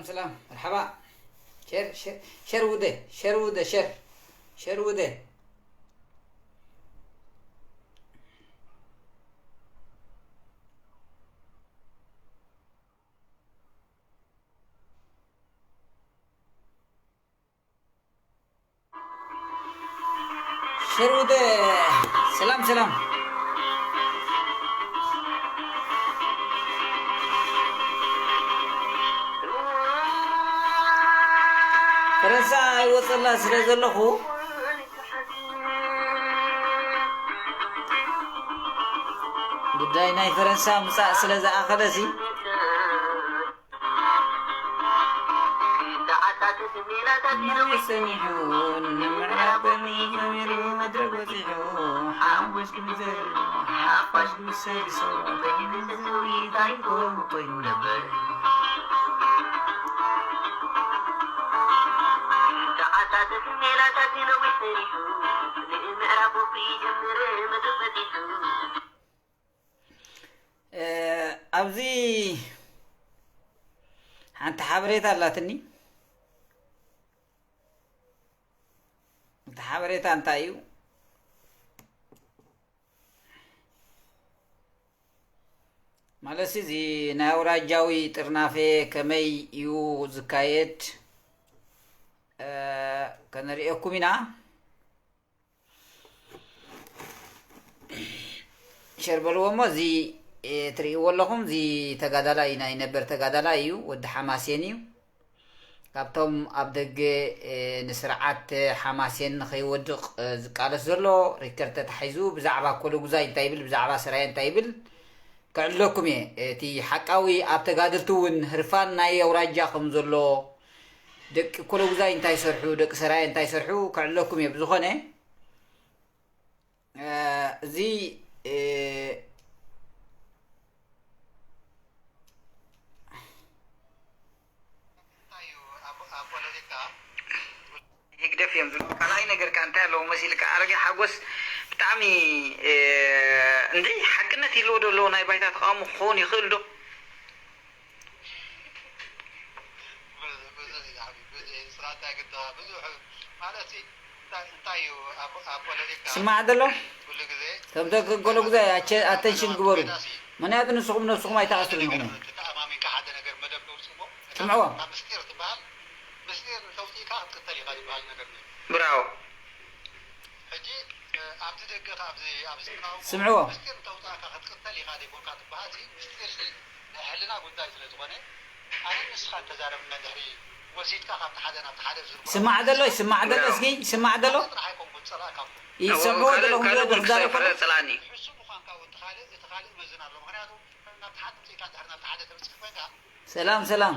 ሰላም፣ መርሓባ። ሸር፣ ሸር፣ ሸር ውደ፣ ሸር ውደ፣ ሸር፣ ሸር ውደ። ሸር ውደ፣ ሰላም፣ ሰላም። ፈረንሳ ይወጸላ ስለ ዘለኹ፣ ጉዳይ ናይ ፈረንሳ ምጻእ ስለ ዝኣኸለሲ፣ ሰሚዑ ንምዕራብ ጀሚሩ መድረኽ በጺሑ፣ ሓሙሽ ግዜ ሓፋሽ ግዜ ዝሰውራ ኮይኑ ታሪኮ ኮይኑ ነበር። ተዓሳተፍ ሜላታት ነዊሕ ሰሪሑ፣ ንምዕራብ ወፍሪ ጀምር መድረኽ በጺሑ። እ፣ ኣብዚ ሓንቲ ሓበሬታ ኣላትኒ። እቲ ሓበሬታ እንታይ እዩ? ማለትሲ፣ እዚ ናይ ኣውራጃዊ ጥርናፈ ከመይ እዩ ዝካየድ? እ፣ ከነርእየኩም ኢና። ሸር በልዎ እሞ፣ እዚ፣ እ፣ ትርእይዎ ኣለኹም፣ እዚ ተጋዳላይ፣ ናይ ነበር ተጋዳላይ እዩ፣ ወዲ ሓማሴን እዩ። ካብቶም ኣብ ደገ፣ እ፣ ንስርዓት ሓማሴን ንኸይወድቕ፣ እ፣ ዝቃለስ ዘሎ፣ ሪከርድ ተታሒዙ ብዛዕባ ኮለጉዛይ እንታይ ይብል፣ ብዛዕባ ሰራየ እንታይ ይብል፣ ከዕልለኩም እየ። እቲ ሓቃዊ ኣብ ተጋደልቲ እውን ህርፋን ናይ ኣውራጃ ከም ዘሎ፣ ደቂ ኮለጉዛይ እንታይ ይሰርሑ፣ ደቂ ሰራየ እንታይ ይሰርሑ ከዕልለኩም እየ። ብዝኾነ፣ እ፣ እዚ፣ እ፣ እንታይ እዩ ኣብ፣ ኣብ ፖለቲካ ህግደፍ እዮም ዝብሉ። ካልኣይ ነገር ከ እንታይ ኣለዎ መሲልካ? ኣረጋይ ሓጎስ ብጣዕሚ፣ እ፣ እንዴ፣ ሓቅነት ይህልዎ ዶ ኣለዎ? ናይ ባይታ ተቃውሞ ክኸውን ይኽእል ዶ? ብዙ፣ ብዙ እዩ ዝዓቢ፣ ብዙ እዩ። ንስኻ እንታይ ግድኻ? ብዙሕ ማለት እዩ። እንታይ፣ እንታይ እዩ ኣብ፣ ኣብ ፖለቲካ ስማዕ ዘሎ? ኩሉ ግዜ እቶም ደቂ ኮለጉዛይ ኣቸ-፣ ኣተንሽን ግበሩ። ምክንያቱ ንስኹም ነብስኹም ኣይተኣስሩን ኢኹም። ተኣማሚንካ ሓደ ነገር መደብ ተውፅእዎ። ስምዕዎ። ካብ ምስጢር ትበሃል፣ ምስጢር ተውፂእካ ክትቅተል ኢኻ ዝበሃል ነገር እዩ። ብራቮ። ሕጂ፣ እ፣ ኣብቲ ደገ፣ ኣብዚ፣ ኣብዚ ተቃውሞ ስምዕዎ። ምስጢር እንተውጻእካ ክትቅተል ኢኻ ዘይኮንካ ትበሃል፣ እዚ ምስጢር እዚ ናይ ሕልና ጉዳይ ስለ ዝኾነ፣ ኣነ ንስኻ እንተዛረብና ድሕሪ ወሲድካ ካብቲ ሓደ ናብቲ ሓደ ዝዝርግሖ ስማዕ ዘሎ፣ ይስማዕ ዘሎ፣ እስኪ ይስማዕ ዘሎ። ጥራሕ ኣይኮንኩን ጸላእካ እኮ። ይሰምዕዎ እዎ፣ ዘለኹም ካልእ፣ ዶ ካልእ ክዛረብ ከሎ? ክዛረብ ከሎ ጸላእኒ። ትሕሱ ምዃንካ እውን እቲ ካልእ፣ እቲ ካልእ ይመዝን ኣሎ። ምኽንያቱ ናብቲ ሓደ ኣምጺእካ ድሕሪ ናብቲ ሓደ ተብጽሕ ኮንካ ሰላም፣ ሰላም።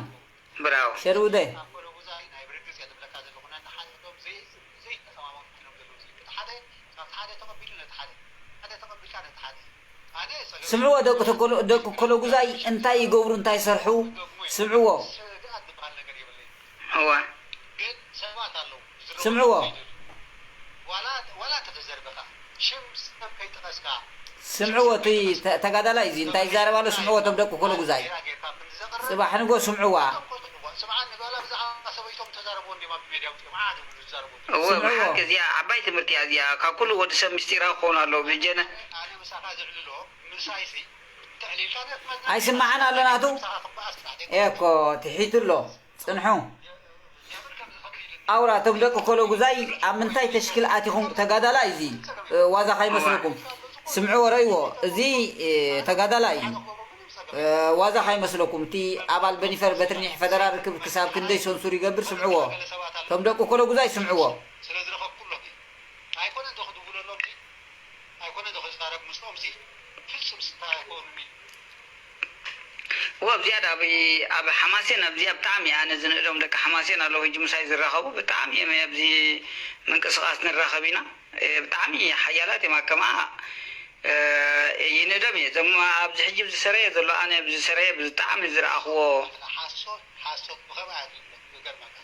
ብራው። ሸርውደ። ኣብ ኮለጉዛይ ናይ ብርግጽ እየ ዝብለካ ዘለኹ፣ ነንሓድሕዶም ዘይ-፣ ዘይተኣማመኑ ኮይኖም ዘለዉ። እቲ ሓደ፣ ካብቲ ሓደ ተቐቢሉ ነቲ ሓደ፣ ሓደ ተቐቢልካ ነቲ ሓደ። ኣነ ሰገ-፣ ስምዕዎ፣ ደቂ ተኮሎ-፣ ደቂ ኮለጉዛይ እንታይ ይገብሩ፣ እንታይ ይሰርሑ? ስምዕዎ። ስግኣት ዝበሃል ነገር የብለይን። እወ። ግን ሰባት ኣለዉ፣ ዝረኸቡ ስምዕዎ። ዘይደልዩ። ዋላ፣ ዋላ እንተተዘርበኻ፣ ሽም ሰብ ከይጠቐስካ፣ ስምዕዎ፣ እቲ ተ-፣ ተጋዳላይ እዚ እንታይ ይዛረብ ኣሎ? ስምዕዎ፣ እቶም ደቂ ኮለጉዛይ። ጌራ ጌርካ ከም ዝዘቕርብ ጽባሕ ንጎ ስምዕዋ። እቶም ኮልትግቦ። ስምዓኒ፣ ዋላ ብዛዕባ ሰበይቶም ተዛረብዎ እንዲዮም ኣብ ሜድያ ኣውጺኦም፣ ዓዓት ይብሉ ዝዛረቡ። እወ፣ ስምዕዎ። ብሓቂ እዚኣ ዓባይ ትምህርቲ እያ እዚኣ። ካብ ኩሉ ወዲ ሰብ ምስጢራዊ ክኸውን ኣለዎ። ብጀነ ኣነ ምሳኻ ዘዕልሎ፣ ምሳይሲ፣ እንተዕሊልካ ነቲ መዝናኛ ኣይስማዕን ኣሎ ናቱ? ምሳኻ ክበኣስ ጥራሕ ዘይኮነ። ኤኮ፣ ትሒቱ ኣሎ። ጽንሑ። ኣውራ፣ እቶም ደቂ ኮለጉዛይ ኣብ ምንታይ ተሽክል ኣቲኹም? ተጋዳላይ እዚ፣ እ፣ ዋዛ ካይመስለኩም። ስምዕዎ፣ ረእይዎ። እዚ፣ እ፣ ተጋዳላይ እዩ። እ፣ ዋዛ ካይመስለኩም። እቲ ኣባል በኒፈር በትርኒሕ ፈደራል ርክብ ክሳብ ክንደይ ሰንሱር ይገብር፣ ስምዕዎ። እቶም ደቂ ኮለጉዛይ ስምዕዎ። ስለ ዝረኸብኩ ኣለኹ። ኣይኮነን ዶ ክድውለሎም? ኣይኮነ ዶ ክዛረብ ምስኦም ሲ ፍጹም ስታ ኣይኮኑን እዩ። እወ፣ ኣብ ዝያዳ ኣብ፣ ኣብ ሓማሴን ኣብ ዝያ ብጣዕሚ ኣነ ዝንእዶም ደቂ ሓማሴን ኣለዉ፣ ሕጂ ምሳይ ዝራኸቡ ብጣዕሚ እዮም ኣብዚ ምንቅስቓስ ንራኸብ ኢና። እ፣ ብጣዕሚ ሓያላት እዮም፣ ኣከምኣ፣ እ፣ ይንእዶም እየ። እዞም ኣብዚ ሕጂ ኣብዚ ሰረየ ዘሎ ኣነ ኣብዚ ሰረየ ብጣዕሚ ዝረኣኽዎ ሓሶት፣ ሓሶት ብኸምኣ እያ ትልምድ፣ ዝገርመካ።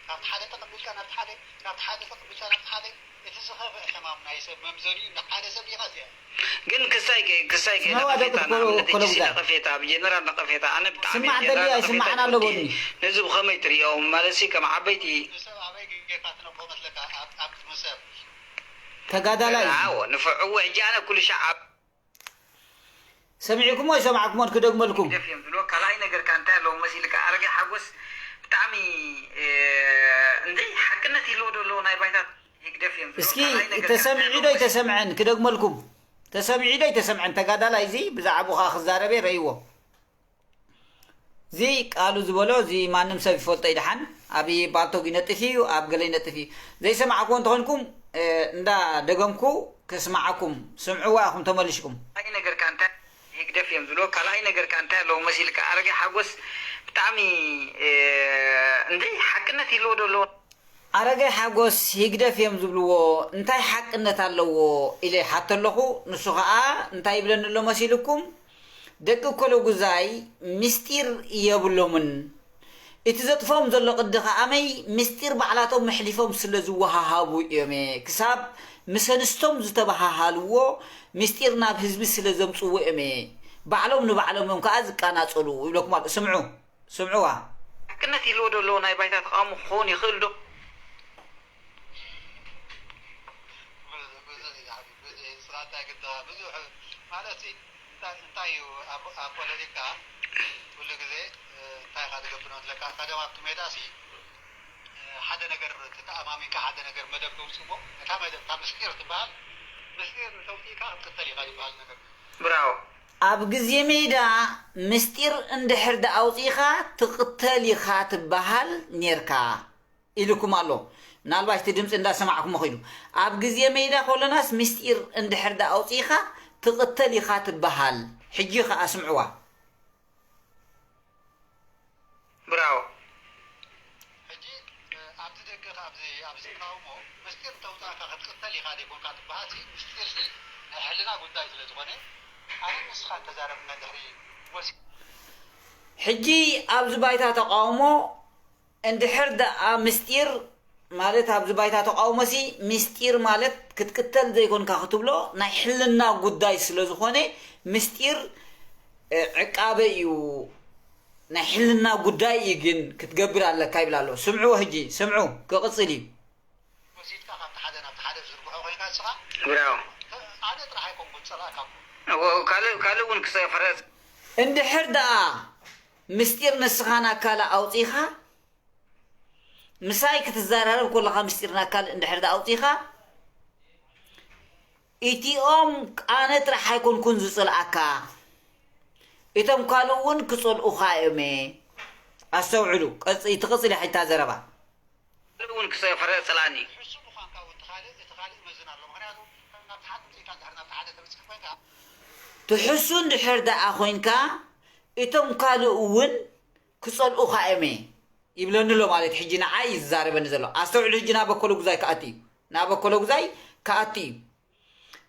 ካብ ሓደ ተቐቢልካ ናብቲ ሓደ፣ ናብቲ ሓደ ተቐቢልካ ናብቲ ሓደ፣ እቲ ዝኸፍእ ሕማም ናይ ሰብ መምዘኒኡ እንዳ ሓደ ሰብ ኢኻ እዚኣ። ግን ክሳይ ከ-፣ ክሳይ ከ-፣ ስምዕዋ ደቂ ነቐፌታ፣ ንኣብነት፣ ሕጂ ሲ ኮለጉዛይ። ነቐፌታ፣ ብጀነራል ነቐፌታ፣ ኣነ ብጣዕሚ ስማዕ ጀነራል ደልያ ነቐፌታ ይስማዕና ኣሎ ይፈቱ። በሉኒ። ነዚ ብኸመይ ትርእዮ? ማለት ሲ ከም ዓበይቲ ንሰብ ኣበይ ጌርካ ትነቕፎ መስለካ? ኣብ፣ ኣብ ንሰብ። ተጋዳላይ። ኣዎ፣ ንፍዕዎ። ሕጂ ኣነ ኩሉ ሻዕ ኣብ ሰሚዕኩም ወይ ሰማዕኩሞን ክደግመልኩም? ህግደፍ እዮም ዝብልዎ። ካልኣይ ነገር ከኣ እንታይ ኣለዎ መሲልካ? ኣረጋይ ሓጎስ ብጣዕሚ፣ እ፣ እንዴ፣ ሓቅነት ይህልዎ ዶ ኣለዎ ናይ ባይታ? ህግደፍ እዮም ዝብልዎ። እስኪ ካልኣይ ነገር ከኣ እንታይ ተሰሚዑ ኣለዎ ዶ መሲል- ኣይተሰምዐን ክደግመልኩም? ተሰሚዑ ዶ ኣይተሰምዐን? ተጋዳላይ እዚ ብዛዕባኡ ከኣ ክዛረብ እየ፣ ረእይዎ። እዚ ቃሉ ዝበሎ፣ እዚ ማንም ሰብ ይፈልጦ እዩ። ደሓን ኣብ ባልቶግ ይነጥፍ እዩ፣ ኣብ ገለ ይነጥፍ እዩ። ዘይሰማዕክዎ እንተኾንኩም፣ እ፣ እንዳ ደገምኩ ከስማዓኩም፣ ስምዕዋ ኢኹም ተመሊሽኩም። ካልኣይ ነገር ከኣ እንታይ፣ ህግደፍ እዮም ዝብልዎ። ካልኣይ ነገር ከኣ እንታይ ኣለዎ መሲልካ? ኣረጋይ ሓጎስ ብጣዕሚ፣ እ፣ እንዴ፣ ሓቅነት ይህልዎ ዶ ኣለዎ? ኣረጋይ ሓጎስ ህግደፍ እዮም ዝብልዎ፣ እንታይ ሓቅነት ኣለዎ ኢለ ይሓቶ ኣለኹ። ንሱ ኸኣ እንታይ ይብለኒ ኣሎ መሲልኩም? ደቂ ኮለጉዛይ ምስጢር የብሎምን። እቲ ዘጥፍኦም ዘሎ ቅዲ ከኣመይ ምስጢር ባዕላቶም ኣሕሊፎም ስለ ዝወሃሃቡ እዮም። ክሳብ ምስ ኣንስቶም ዝተበሃሃልዎ ምስጢር ናብ ህዝቢ ስለ ዘምጽዎ እዮም። ባዕሎም ንባዕሎም እዮም ከኣ ዝቃናጸሉ ይብለኩም ኣሎ። ስምዑ፣ ስምዕዋ። ሓቅነት ይህልዎ ዶ ኣለዎ ናይ ባይታ ተቃውሞ ክኸውን ይኽእል ዶ? ብዙሕ፣ ብዙሕ እዩ ዝሓትት፣ ብዙሕ እዩ። ንስኻ እንታይ ግድኻ? ብዙሕ ማለት ሲ፣ እንታይ፣ እንታይ እዩ ኣብ፣ ኣብ ፖለቲካ ኩሉ ግዜ፣ እ፣ እንታይ ኢኻ ትገብር ነው ትለካ? ቀደም ኣብቲ ሜዳ ሲ፣ እ፣ ሓደ ነገር ተተኣማሚንካ ሓደ ነገር መደብ ተውጽእ እሞ፣ እታ መደብ፣ እታ ምስጢር ትበሃል፣ ምስጢር እንተውጽእካ ክትቅተል ኢኻ ዝበሃል ነገር። ብራቮ። ኣብ ግዜ ሜዳ ምስጢር እንድሕር ደኣ ኣውጺእኻ ትቕተል ኢኻ ትበሃል ኔርካ። ኢሉኩም ኣሎ። ምናልባሽ እቲ ድምፂ እንዳሰማዕኩሞ ኺዱ። ኣብ ግዜ ሜዳ ከሎናስ ምስጢር እንድሕር ደኣ ኣውፂእኻ ትቕተል ኢኻ ትበሃል። ሕጂ ኸዓ ስምዕዋ። ብራቮ። ሕጂ፣ እ፣ ኣብዚ ደገ ኸዓ ኣብዚ፣ ኣብዚ ተቃውሞ ምስጢር እንተውፃእካ ክትቅተል ኢኻ ዘይኮንካ ትበሃል ሲ፣ ምስጢር ሲ ናይ ሕልና ጉዳይ ስለ ዝኾነ፣ ኣነ ንስኻ እንተዛረብና እንድሕሪ ወሲ- ሕጂ ኣብዚ ባይታ ተቃውሞ እንድሕር ደኣ ምስጢር ማለት ኣብዚ ባይታ ተቃውሞሲ ምስጢር ማለት ክትቅተል ዘይኮንካ ክትብሎ ናይ ሕልና ጉዳይ ስለ ዝኾነ ምስጢር፣ እ፣ ዕቃበ እዩ፣ ናይ ሕልና ጉዳይ እዩ ግን ክትገብር ኣለካ ይብል ኣሎ። ስምዕዎ ሕጂ፣ ስምዑ፣ ክቕጽል እዩ። ወሲድካ ካብቲ ሓደ ናብቲ ሓደ ዝዝርግሖ ኮይንካ ንስኻ ብራቮ። ኣነ ጥራሕ ኣይኮንኩን ጸላእካ እኮ። እዎ፣ ካልእ፣ ካልእ እውን ክሰፈረ። እንድሕር ደኣ ምስጢር ንስኻ ናካለ ኣውጺኻ ምሳይ ክትዘራረብ ከለኻ ምስጢር ናካል እንድሕር ደኣ ኣውጺኻ፣ እቲኦም ኣነ ጥራሕ ኣይኮንኩን ዝጽልኣካ፣ እቶም ካልእ እውን ክጸልኡኻ እዮም። ኣስተውዕሉ፣ ቀጽ-፣ ትቕጽል እያ ሕጂ እታ ዘረባ። ካልእ እውን ክሰ-፣ ፈረ-፣ ጸላእኒ። ሕሱም ምዃንካ እውን እቲ ካልእ፣ እቲ ካልእ ይመዝን ኣሎ። ምኽንያቱ ናብቲ ሓደ ውፅኢካ እንድሕር ናብቲ ሓደ ተበፂሕ ኮይንካ፣ ትሕሱ እንድሕር ደኣ ኮይንካ፣ እቶም ካልእ እውን ክጸልኡኻ እዮም። ይብለኒ ኣሎ ማለት ሕጂ ንዓይ እዩ ዝዛረበኒ ዘሎ። ኣስተውዕሉ፣ ሕጂ ናብ ኣኮለጉዛይ ክኣቱ እዩ። ናብ ኣኮለጉዛይ ክኣቱ እዩ።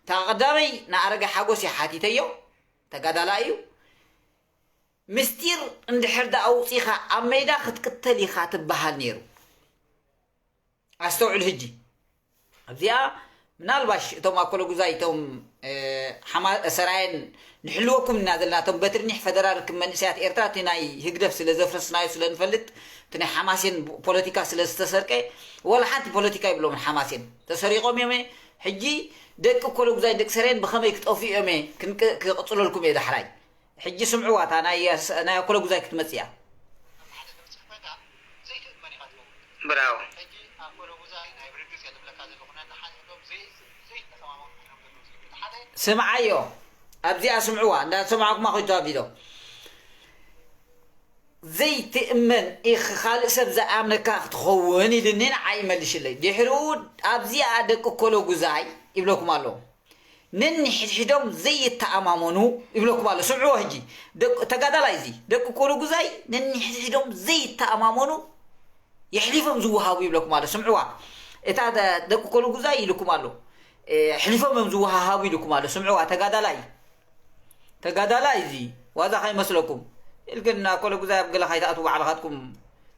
እታ ቀዳመይ ንኣረጋይ ሓጎስ እየ ሓቲተዮ፣ ተጋዳላይ እዩ። ምስጢር እንድሕር ደኣ ኣውጺኻ ኣብ ሜዳ ክትቅተል ኢኻ ትበሃል ነይሩ። ኣስተውዕሉ ሕጂ። ኣብዚኣ ምናልባሽ እቶም ኣኮለጉዛይ፣ እቶም፣ እ፣ ሓማ-፣ ሰራየን ንሕልወኩም ኢና ዘለና። እቶም በትሪ ኒሕ ፈደራል ርክብ መንእሰያት ኤርትራ፣ እቲ ናይ ህግደፍ ስለ ዘፍረስናዮ ስለ ንፈልጥ፣ እቲ ናይ ሓማሴን ፖለቲካ ስለ ዝተሰርቀ፣ ወላ ሓንቲ ፖለቲካ ይብሎምን ሓማሴን። ተሰሪቖም እዮም። ሕጂ ደቂ ኣኮለጉዛይ፣ ደቂ ሰራየን ብኸመይ ክጠፍኡ እዮም? ክንቅ-፣ ክቕጽለልኩም እየ ዳሕራይ። ሕጂ ስምዕዋ፣ እታ ናይ፣ ናይ ኣኮለጉዛይ ክትመጽእ እያ። ብራቮ። ስምዓዮ፣ ኣብዚኣ ስምዕዋ፣ እንዳሰማዕኩማ ኹይቶ ቪድዮ። ዘይትእመን ኢኺ፣ ካልእ ሰብ ዝኣምነካ ክትኸውን ኢልኒ ንዓይ ይመልሽለይ። ድሕሪኡ ኣብዚኣ ደቂ ኮለጉዛይ ይብለኩም ኣሎ። ነንሕድሕዶም ዘይተኣማመኑ ይብለኩም ኣሎ። ስምዕዎ ሕጂ። ደቂ-፣ ተጋዳላይ እዚ፣ ደቂ ኮለጉዛይ ነንሕድሕዶም ዘይተኣማመኑ የሕሊፎም ዝወሃቡ ይብለኩም ኣሎ። ስምዕዋ። እታ ደ-፣ ደቂ ኮለጉዛይ ኢልኩም ኣሎ። እ፣ ኣሕሊፎም እዮም ዝወሃሃቡ ኢልኩም ኣሎ። ስምዕዋ፣ ተጋዳላይ። ተጋዳላይ እዚ ዋዛ ከይመስለኩም። ኢልክን ኣኮለጉዛይ ኣብ ገለ ከይትኣትዉ ባዕልኻትኩም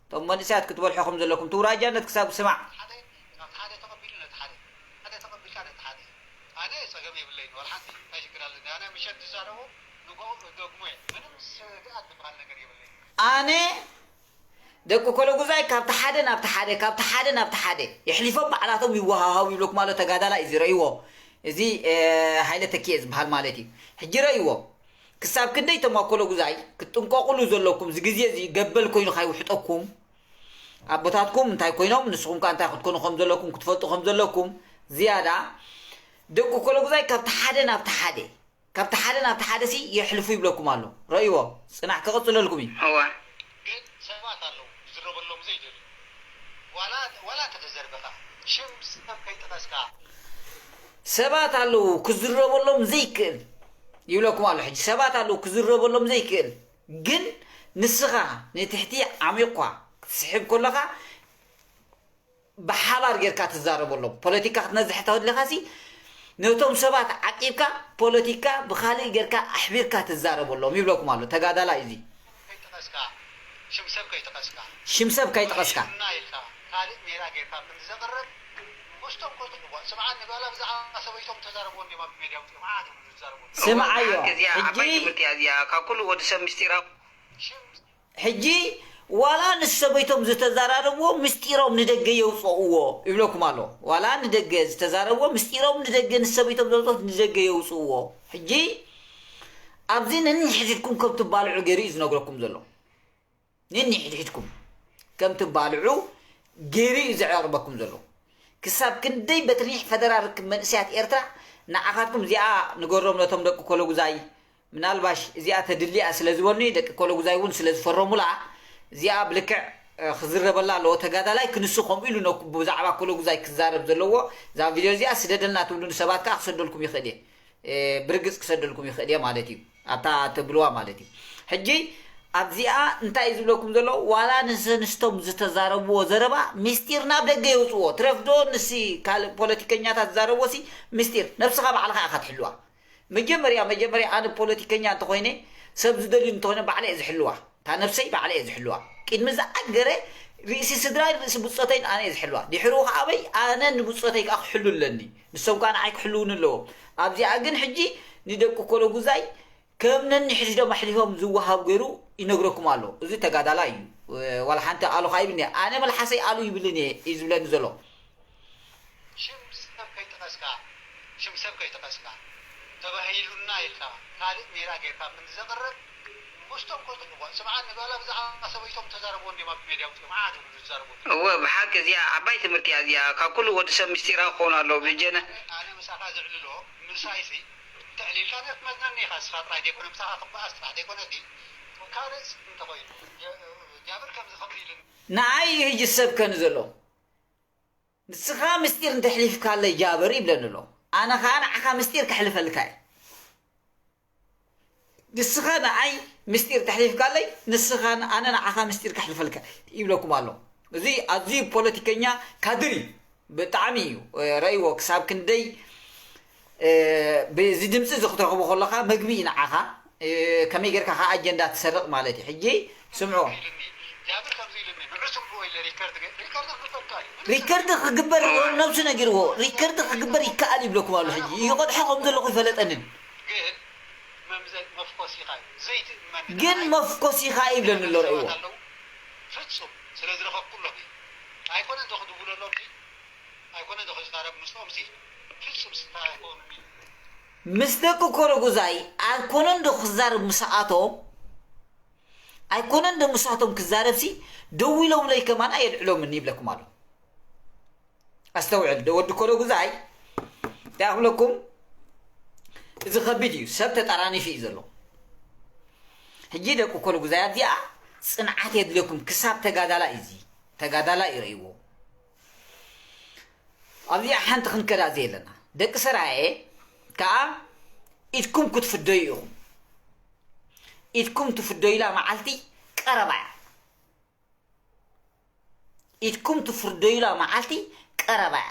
እቶም መንእሰያት ክትበልሑ ከም ዘለኩም ትውራጃነት ክሳብ ስማዕ። ሓደ ካብቲ ሓደ ተቐቢሉ ነቲ ሓደ፣ ሓደ ተቐቢልካ ነቲ ሓደ። ኣነ ጸገም የብለይን፣ ዋላ ሓንቲ እንታይ ሽግር ኣለኒ? ኣነ ምሸት ዝዛረቦ ንግሆ እደግሞ እየ። ምንም ስግኣት ዝበሃል ነገር የብለይን። ኣነ ደቂ ኮለጉዛይ ካብቲ ሓደ ናብቲ ሓደ፣ ካብቲ ሓደ ናብቲ ሓደ የሕሊፎም ባዕላቶም ይወሃሃቡ ይብለኩም ኣሎ። ተጋዳላይ እዚ ረእይዎ፣ እዚ ሃይለ ተኪኤ ዝበሃል ማለት እዩ። ሕጂ ረእይዎ። ክሳብ ክንደይ ተማኮሎ ጉዛይ ክትጥንቀቑሉ ዘለኩም፣ እዚ ግዜ እዚ ገበል ኮይኑ ካይውሕጠኩም፣ ኣቦታትኩም እንታይ ኮይኖም ንስኹም ከ እንታይ ክትኮኑ ከም ዘለኩም ክትፈልጡ ከም ዘለኩም ዝያዳ። ደቂ ኮሎ ጉዛይ ካብቲ ሓደ ናብቲ ሓደ፣ ካብቲ ሓደ ናብቲ ሓደ ሲ የሕልፉ ይብለኩም ኣሎ። ረእይዎ፣ ጽናሕ ክቕጽለልኩም እዩ። እዋ። ግን ሰባት ኣለዉ ዝረበሎም ዘይደልዩ። ዋላ ዋላ እንተተዘርበኻ ሽም ሰብ ከይጠቐስካ ሰባት ኣለዉ ክዝረበሎም ዘይክእል ይብለኩም ኣሎ። ሕጂ ሰባት ኣለዉ ክዝረበሎም ዘይክእል፣ ግን ንስኻ ንትሕቲ ዓሚቕኳ ክትስሕብ ከለኻ ብሓባር ጌርካ ትዛረበሎም። ፖለቲካ ክትነዝሕ ተደሊኻ ሲ ነቶም ሰባት ዓቂብካ ፖለቲካ ብኻልእ ጌርካ ኣሕቢርካ ትዛረበሎም ይብለኩም ኣሎ ተጋዳላይ። እዚ ከይጠቐስካ ሽም ሰብ ከይጠቐስካ ሽም ሰብ ከይጠቐስካ ኢልና ኢልካ ካልእ ሜላ ጌርካ ከም ዘቕርብ ምስቶም ኮትልዋ ስምዓ ንባላ ብዛዕባ ሰበይቶም ተዛረብዎ እንዲማ ብሜድያ ውፅኦም ዓዲ ዝዛረቡ ስምዓዮ። እዚኣ ዓባይ ሕጂ ትምህርቲ እያ እዚኣ። ካብ ኩሉ ወዲ ሰብ ምስጢራዊ ሽም ሕጂ ዋላ ንሰበይቶም ዝተዛራረብዎ ምስጢሮም ንደገ የውፅእዎ ይብለኩም ኣሎ። ዋላ ንደገ ዝተዛረብዎ ምስጢሮም ንደገ ንሰበይቶም ዘውፅኦት ንደገ የውፅእዎ። ሕጂ ኣብዚ ነንሕድሕድኩም ከም ትባልዑ ገይሩ እዩ ዝነግረኩም ዘሎ። ነንሕድሕድኩም ከም ትባልዑ ገይሩ እዩ ዘዕርበኩም ዘሎ። ክሳብ ክንደይ በትሪሕ ፈደራል ርክብ መንእሰያት ኤርትራ ንዓኻትኩም እዚኣ ንገሮም ነቶም ደቂ ኮለጉዛይ ምናልባሽ እዚኣ ተድልያ ስለ ዝበሉኒ ደቂ ኮለጉዛይ እውን ስለ ዝፈረሙላ እዚኣ ብልክዕ ክዝረበላ ኣለዎ። ተጋዳላይ ክንሱ ከምኡ ኢሉ ነው ብዛዕባ ኮለጉዛይ ክዛረብ ዘለዎ። እዛ ቪድዮ እዚኣ ስደደልና ትብሉኒ ሰባት ከዓ ክሰደልኩም ይኽእል እየ። ብርግፅ ክሰደልኩም ይኽእል እየ ማለት እዩ። ኣብታ ትብልዋ ማለት እዩ። ሕጂ ኣብዚኣ እንታይ እዩ ዝብለኩም ዘሎ? ዋላ ንሰንስቶም ዝተዛረብዎ ዘረባ ምስጢር ናብ ደገ የውፅዎ። ትረፍዶ ንሲ ካልእ ፖለቲከኛታት ዝዛረብዎ ሲ ምስጢር ነብስኻ ባዕልኻ ኢኻ ትሕልዋ። መጀመርያ መጀመርያ ኣነ ፖለቲከኛ እንተኾይነ ሰብ ዝደልዩ እንተኾይነ ባዕለ እየ ዝሕልዋ። እታ ነብሰይ ባዕለ እየ ዝሕልዋ። ቅድሚ ዝኣገረ ርእሲ ስድራይ ርእሲ ብፆተይን ኣነ እየ ዝሕልዋ። ድሕሩ ከዓ ኣበይ ኣነ ንብፆተይ ከዓ ክሕሉ ኣለኒ። ንሶም ከዓ ንዓይ ክሕልውኒ ኣለዎም። ኣብዚኣ ግን ሕጂ ንደቂ ኮለጉዛይ ከም ነንሕድሕዶም ኣሕሊፎም ዝወሃብ ገይሩ ይነግረኩም ኣሎ። እዚ ተጋዳላይ እዩ። ዋላ ሓንቲ ኣሉ ካይብኒ ኣነ መልሓሰይ ኣሉ ይብልን እየ እዩ ዝብለኒ ዘሎ። ሽም ሰብ ከይጠቐስካ ሽም ሰብ ከይጠቐስካ ተባሂሉና ኢልካ ካልእ ሜላ ጌርካ ከም ዘቕርብ ምስቶም ኮትልዋ ስምዓ ንባላ ብዛዕባ ሰበይቶም ተዛረብዎ እንዲማ ብሜድያ ውፅኦም ዓዲ ዝዛረቡ እወ ብሓቂ እዚኣ ዓባይ ትምህርቲ እያ እዚኣ። ካብ ኩሉ ወዲ ሰብ ምስጢራዊ ክኸውን ኣለዎ ብጀነ ኣነ ምሳኻ ዝዕልሎ ምሳይሲ ተዕሊልካ ነፍ መዝናኒ ኢኻ ንስኻ ጥራይ ዘይኮነ ምሳኻ ክበኣስ ጥራሕ ዘይኮነ ሲ ካልእ እንተኾይኑ ጃብር ከምዚ ከምዚ ኢሉ ንዓይ እዩ ሕጂ ዝሰብከኒ ዘሎ። ንስኻ ምስጢር እንተሕሊፍካለይ ጃብር ይብለኒ ኣሎ። ኣነ ኸዓ ንዓኻ ምስጢር ከሕልፈልካ እየ። ንስኻ ንዓይ ምስጢር ተሕሊፍካለይ ንስኻ ኣነ ንዓኻ ምስጢር ከሕልፈልካ ይብለኩም ኣሎ። እዚ ኣዝዩ ፖለቲከኛ ካድር እዩ። ብጣዕሚ እዩ ረእይዎ ክሳብ ክንደይ ብዚ ድምፂ እዚ ክትረኽቦ ከለኻ መግቢ እዩ ንዓኻ። ከመይ ጌርካ ከዓ ኣጀንዳ ትሰርቕ ማለት እዩ። ሕጂ ስምዑ። ሪከርድ ክግበር ነብሱ ነጊርዎ። ሪከርድ ክግበር ይከኣል ይብለኩም ኣሎ። ሕጂ ይቆድሖ ከም ዘለኹ ይፈለጠንን ግን መፍኮሲኻ ይብለኒ ኣሎ። ረእይዎ ፍፁም ስለ ዝረኸብኩሎም እዩ። ኣይኮነ እንዶ ክድውለሎም ኣይኮነ እንዶ ክዛረብ ምስኦም ሲ ፍፁም ስታ ኣይኮኑ ምስ ደቂ ኮረጉዛይ ኣይኮነን ዶ ክዛረብ ምስኣቶም ኣይኮነን ዶ ምስኣቶም ክዛረብ ሲ ደው ኢሎምለይ ከማን ኣየልዕሎምን ይብለኩም ኣሎ። ኣስተውዕል ወዲ ኮረጉዛይ እንታይ ክብለኩም እዚ ከቢድ እዩ። ሰብ ተጠራኒፊ እዩ ዘሎ። ሕጂ ደቂ ኮረጉዛይ ኣብዚኣ ፅንዓት የድልየኩም ክሳብ ተጋዳላ እዩ እዚ ተጋዳላ ይረእይዎ። ኣብዚኣ ሓንቲ ክንከዳ ዘየለና ደቂ ሰራየ ከዓ ኢድኩም ክትፍደዩ ኢኹም። ኢድኩም ትፍደዩላ መዓልቲ ቀረባ እያ። ኢድኩም ትፍርደዩላ መዓልቲ ቀረባ እያ።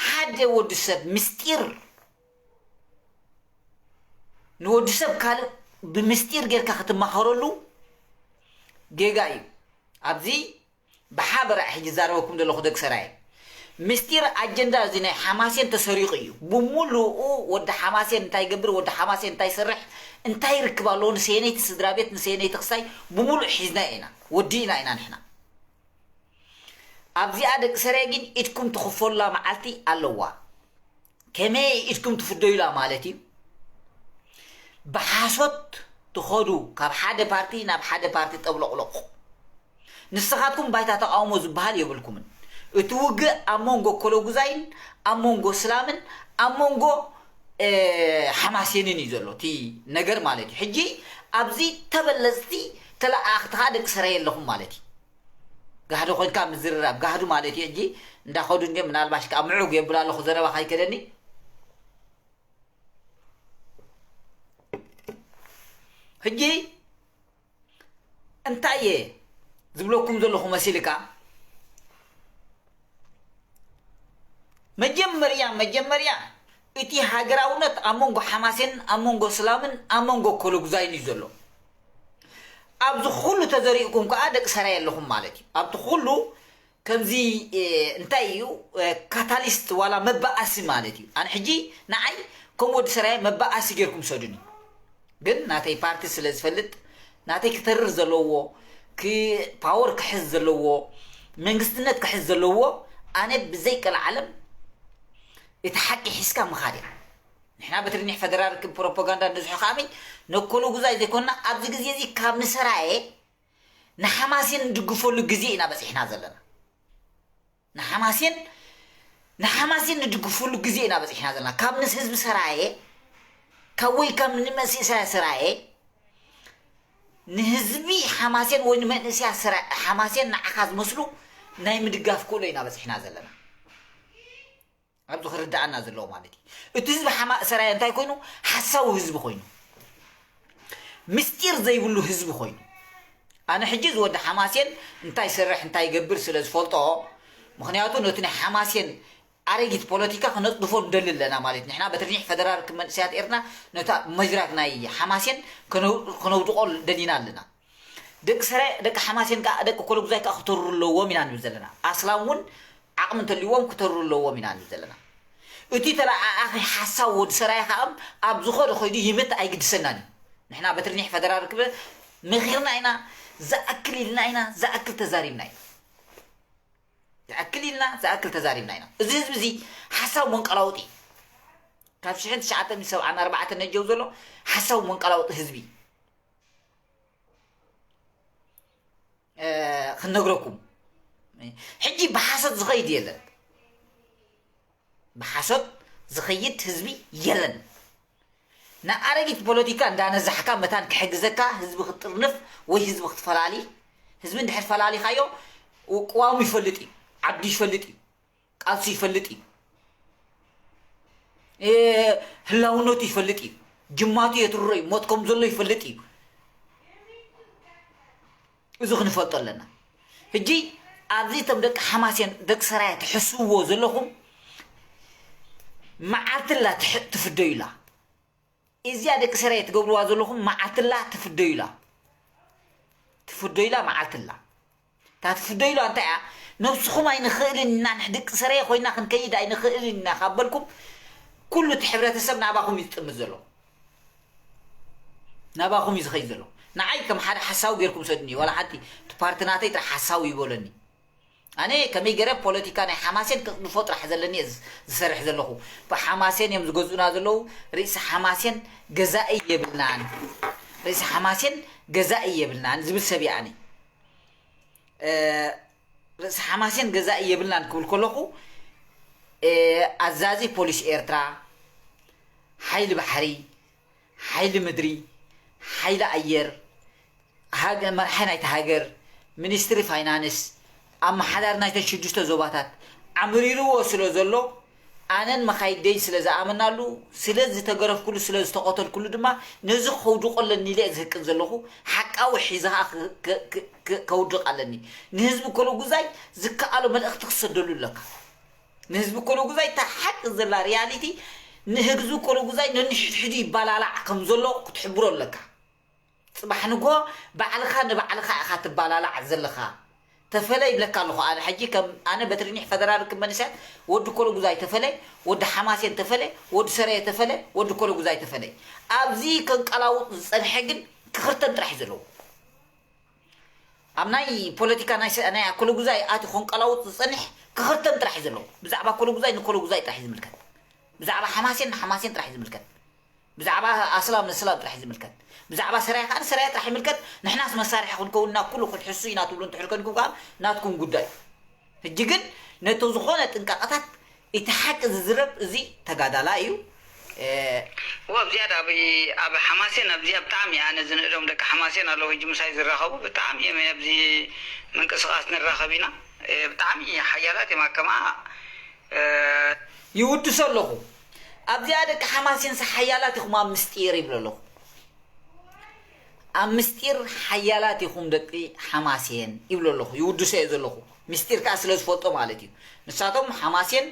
ሓደ ወዲ ሰብ ምስጢር ንወዲ ሰብ ካልእ ብምስጢር ጌርካ ክትማኸረሉ ጌጋ እዩ። ኣብዚ ብሓበራ ሕጂ ዛረበኩም ዘለኹ ደቂ ሰራየ፣ ምስጢር ኣጀንዳ እዚ ናይ ሓማሴን ተሰሪቑ እዩ። ብሙሉኡ ወዲ ሓማሴን እንታይ ይገብር፣ ወዲ ሓማሴን እንታይ ይሰርሕ፣ እንታይ ይርክብ ኣለዎ፣ ንሰየነይቲ ስድራ ቤት፣ ንሰየነይቲ ክሳይ ብሙሉእ ሒዝና ኢና፣ ወዲእና ኢና ንሕና። ኣብዚኣ ደቂ ሰራየ ግን ኢድኩም ትኽፈሉላ መዓልቲ ኣለዋ። ከመይ ኢድኩም ትፍደዩላ ማለት እዩ? ብሓሶት ትኸዱ፣ ካብ ሓደ ፓርቲ ናብ ሓደ ፓርቲ ጠብሎቕሎቕ። ንስኻትኩም ባይታ ተቃውሞ ዝበሃል የብልኩምን። እቲ ውግእ ኣብ መንጎ ኮሎጉዛይን ኣብ መንጎ ስላምን ኣብ መንጎ ሓማሴንን እዩ ዘሎ እቲ ነገር ማለት እዩ። ሕጂ ኣብዚ ተበለፅቲ ተለኣኽትኻ ደቂ ሰራየ ኣለኹም ማለት እዩ። ጋህዲ ኮይንካ ምዝርራብ ጋህዲ ማለት እዩ። ሕጂ እንዳኸዱ እንዲም ምናልባሽ ከዓ ምዑግ የብል ኣለኹ ዘረባ ካይከደኒ። ሕጂ እንታይ እየ ዝብለኩም ዘለኹ መሲልካ? መጀመርያ መጀመርያ እቲ ሃገራውነት ኣብ መንጎ ሓማሴን ኣብ መንጎ ስላምን ኣብ መንጎ ኮሎጉዛይን እዩ ዘሎ። ኣብዚ ኩሉ ተዘሪእኩም ከዓ ደቂ ሰራየ ኣለኹም ማለት እዩ። ኣብቲ ኩሉ ከምዚ እንታይ እዩ ካታሊስት ዋላ መባኣሲ ማለት እዩ። ኣነ ሕጂ ንዓይ ከም ወዲ ሰራየ መባኣሲ ጌርኩም ሰዱኒ። ግን ናተይ ፓርቲ ስለ ዝፈልጥ ናተይ ክተርር ዘለዎ፣ ፓወር ክሕዝ ዘለዎ፣ መንግስትነት ክሕዝ ዘለዎ፣ ኣነ ብዘይ ቀልዓለም እቲ ሓቂ ሒዝካ ምኻድ እያ። ንሕና በትርኒሕ ፈደራል ርክብ ፕሮፓጋንዳ ንዝሑ ከኣመይ ነኮሎ ጉዛይ ዘይኮንና ኣብዚ ግዜ እዚ ካብ ንሰራየ ንሓማሴን ንድግፈሉ ግዜ ኢና በፂሕና ዘለና። ንሓማሴን ንሓማሴን ንድግፈሉ ግዜ ኢና በፂሕና ዘለና። ካብ ምስ ህዝቢ ሰራየ ካብ ወይ ካብ ንመንእሰያ ሰራየ ንህዝቢ ሓማሴን ወይ ንመንእሰያ ሰራየ ሓማሴን ንዓኻ ዝመስሉ ናይ ምድጋፍ ክእሎ ኢና በፂሕና ዘለና። ኣብዚ ክርዳኣና ዘለዎ ማለት እዩ። እቲ ህዝቢ ሓማ ሰራየ እንታይ ኮይኑ ሓሳዊ ህዝቢ ኮይኑ ምስጢር ዘይብሉ ህዝቢ ኮይኑ ኣነ ሕጂ ዝወዲ ሓማሴን እንታይ ይሰርሕ እንታይ ይገብር ስለ ዝፈልጦ ምክንያቱ ነቲ ናይ ሓማሴን ኣረጊት ፖለቲካ ክነፅድፎ ንደሊ ኣለና ማለት ንሕና በትርኒሕ ፈደራል ክመንእሰያት ኤርትና ነታ መጅራፍ ናይ ሓማሴን ክነውድቆ ደሊና ኣለና። ደቂ ሰረ ደቂ ሓማሴን ከዓ ደቂ ኮለጉዛይ ከዓ ክተርሩ ኣለዎም ኢና ንብል ዘለና። ኣስላም እውን ዓቕሚ እንተልዎም ክተርሩ ኣለዎም ኢና ንብል ዘለና። እቲ ተለኣኣኺ ሓሳብ ወዲ ሰራይ ከዓ ኣብ ዝኾነ ኮይኑ ይምት ኣይግድሰናን እዩ። ንሕና በትርኒሕ ፈደራል ርክበ መኺርና ኢና፣ ዝኣክል ኢልና ኢና፣ ዝኣክል ተዛሪብና ኢና። ዝኣክል ኢልና ዝኣክል ተዛሪብና ኢና። እዚ ህዝቢ እዚ ሓሳብ መንቀላውጢ ካብ ሽሕን ትሽዓተ ሚእትን ሰብዓን ኣርባዕተን ነጀው ዘሎ ሓሳብ መንቀላውጢ ህዝቢ ክነግረኩም። ሕጂ ብሓሶት ዝኸይድ የለን፣ ብሓሶት ዝኸይድ ህዝቢ የለን። ንኣረጊት ፖለቲካ እንዳነዛሕካ መታን ክሕግዘካ ህዝቢ ክትጥርንፍ ወይ ህዝቢ ክትፈላሊ፣ ህዝቢ እንድሕር ፈላሊኻዮ ቅዋሙ ይፈልጥ እዩ፣ ዓዱ ይፈልጥ እዩ፣ ቃልሱ ይፈልጥ እዩ፣ ህላውነቱ ይፈልጥ እዩ፣ ጅማቱ የትርሮ እዩ፣ ሞት ከም ዘሎ ይፈልጥ እዩ። እዚ ክንፈልጦ ኣለና። ሕጂ ኣብዚ እቶም ደቂ ሓማሴን ደቂ ሰራየ ትሕስብዎ ዘለኹም መዓልትላ ትፍደዩላ። እዚኣ ደቂ ሰራየ ትገብርዋ ዘለኹም መዓልትላ ትፍደዩላ። ትፍደዩላ መዓልትላ። እታ ትፍደዩላ እንታይ እያ? ነብስኹም ኣይንኽእልን ኢና፣ ንሕድቂ ሰረየ ኮይና ክንከይድ ኣይንኽእልን ኢና ካብ በልኩም ኩሉ እቲ ሕብረተሰብ ናባኹም እዩ ዝጥምት ዘሎ። ናባኹም እዩ ዝኸይድ ዘሎ። ንዓይ ከም ሓደ ሓሳዊ ጌርኩም ሰድኒ ዋላ ሓንቲ እቲ ፓርቲ ናተይ ጥራሕ ሓሳዊ ይበለኒ። ኣነ ከመይ ገረ ፖለቲካ ናይ ሓማሴን ክቕድፎ ጥራሕ ዘለኒ እየ ዝሰርሕ ዘለኹ። ብሓማሴን እዮም ዝገዝኡና ዘለዉ። ርእሲ ሓማሴን ገዛኢ የብልናን። ርእሲ ሓማሴን ገዛኢ የብልናን ዝብል ሰብ እየ ኣነ። ርእሲ ሓማሴን ገዛኢ የብልናን ክብል ከለኹ ኣዛዚ ፖሊስ ኤርትራ፣ ሓይሊ ባሕሪ፣ ሓይሊ ምድሪ፣ ሓይሊ ኣየር፣ መርሓ ናይቲ ሃገር፣ ሚኒስትሪ ፋይናንስ፣ ኣመሓዳሪ ናይተን ሽዱሽተ ዞባታት ኣምሪርዎ ስለ ዘሎ ኣነን መኻይደይ ስለ ዝኣመናሉ ስለ ዝተገረፍኩሉ ስለ ዝተቐተልኩሉ ድማ ነዚ ከውድቆ ኣለኒ ኢለ ዝህቅን ዘለኹ። ሓቃዊ ሒዘ ከዓ ከውድቕ ኣለኒ። ንህዝቢ ኮሎጉዛይ ዝከኣሎ መልእኽቲ ክሰደሉ ኣለካ። ንህዝቢ ኮሎጉዛይ እታ ሓቂ ዘላ ሪያሊቲ ንህዝቢ ኮሎጉዛይ ነንሕድሕዱ ይባላላዕ ከም ዘሎ ክትሕብሮ ኣለካ። ፅባሕ ንጎ ባዕልኻ ንባዕልኻ ኢኻ ትባላላዕ ዘለኻ። ተፈለ ይብለካ ኣለኹ። ኣነ ሕጂ ከም ኣነ በትሪኒሕ ፈደራል ክመልሰ፣ ወዲ ኮለጉዛይ ተፈለ፣ ወዲ ሓማሴን ተፈለ፣ ወዲ ሰረየ ተፈለ፣ ወዲ ኮለጉዛይ ተፈለ። ኣብዚ ከንቀላውጥ ዝጸንሐ ግን ክኽርተም ጥራሕ እዩ ዘለዎ። ኣብ ናይ ፖለቲካ ናይ ሰ- ናይ ኮለጉዛይ ኣቲ ከንቀላውጥ ዝጸንሕ ክኽርተም ጥራሕ እዩ ዘለዎ። ብዛዕባ ኮለጉዛይ ንኮለጉዛይ ጥራሕ እዩ ዝምልከት። ብዛዕባ ሓማሴን ንሓማሴን ጥራሕ እዩ ዝምልከት። ብዛዕባ ኣስላም ንስላም ጥራሕ እዩ ዝምልከት። ብዛዕባ ሰራያ ከዓ ንሰራያ ጥራሕ ይምልከት። ንሕናስ መሳርሒ ክንከውን ኢና፣ ኩሉ ክንሕሱ ኢና ትብሉ እንድሕር ኮንኩም ከዓ ናትኩም ጉዳይ። ሕጂ ግን ነቲ ዝኾነ ጥንቃቐታት እቲ ሓቂ ዝዝረብ እዚ ተጋዳላ እዩ። ወ ኣብ ዝያዳ ኣብ ኣብ ሓማሴን ኣብ ዝያ ብጣዕሚ ኣነ ዝንእዶም ደቂ ሓማሴን ኣለዉ ሕጂ ምሳይ ዝራኸቡ ብጣዕሚ እዮም ኣብዚ ምንቅስቃስ ንራኸብ ኢና። ብጣዕሚ ሓያላት እዮም ኣከማ ይውድሶ ኣለኹ። ኣብዚኣ ደቂ ሓማሴንስ ሓያላት ኢኹም ኣብ ምስጢር ይብሎ ኣለኹ። ኣብ ምስጢር ሓያላት ኢኹም ደቂ ሓማሴን ይብሎ ኣለኹ። ይውድሶ እየ ዘለኹ። ምስጢር ከዓ ስለ ዝፈልጦ ማለት እዩ። ንሳቶም ሓማሴን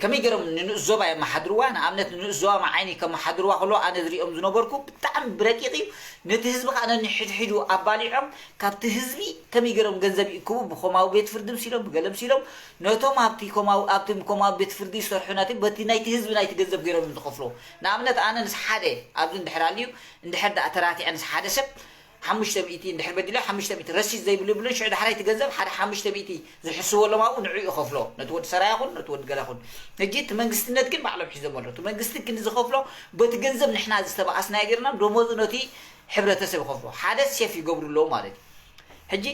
ከመይ ገይሮም ንንኡስ ዞባ የመሓድርዋ? ንኣብነት ንንኡስ ዞባ መዓይኒ ከመሓድርዋ ከሎ ኣነ ዝሪኦም ዝነበርኩ ብጣዕሚ ብረቂቕ እዩ። ነቲ ህዝቢ ከዓ ነንሕድሕዱ ኣባሊዖም ካብቲ ህዝቢ ከመይ ገይሮም ገንዘብ ይእክቡ? ብኮማዊ ቤት ፍርዲ ምሲሎም ብገለ ምሲሎም ነቶም ኣብቲ ኮማዊ ኣብቲ ኮማዊ ቤት ፍርዲ ዝሰርሑ ነቲ በቲ ናይቲ ህዝቢ ናይቲ ገንዘብ ገይሮም እዮም ዝኸፍሎ። ንኣብነት ኣነ ንስ ሓደ ኣብዚ እንድሕር ኣልዩ እንድሕር ደኣ ተራቲዐ ንስ ሓደ ሰብ ሓሙሽተ ሚእቲ እንድሕር በዲለ ሓሙሽተ ሚእቲ ረሲት ዘይብሉ ይብሉን ሽዑ ዳሕራይ እቲ ገንዘብ ሓደ ሓሙሽተ ሚእቲ ዝሕስበሎም ኣብኡ ንዕኡ ይኸፍሎ ነቲ ወዲ ሰራያ ይኹን ነቲ ወዲ ገላ ይኹን። ሕጂ እቲ መንግስትነት ግን ባዕሎም ሒዞም ኣሎ። እቲ መንግስቲ ግን ዝኸፍሎ በቲ ገንዘብ ንሕና ዝተባኣስናዮ ገይርና ደሞዙ ነቲ ሕብረተሰብ ይኸፍሎ። ሓደ ሴፍ ይገብሩ ኣለዉ ማለት እዩ። ሕጂ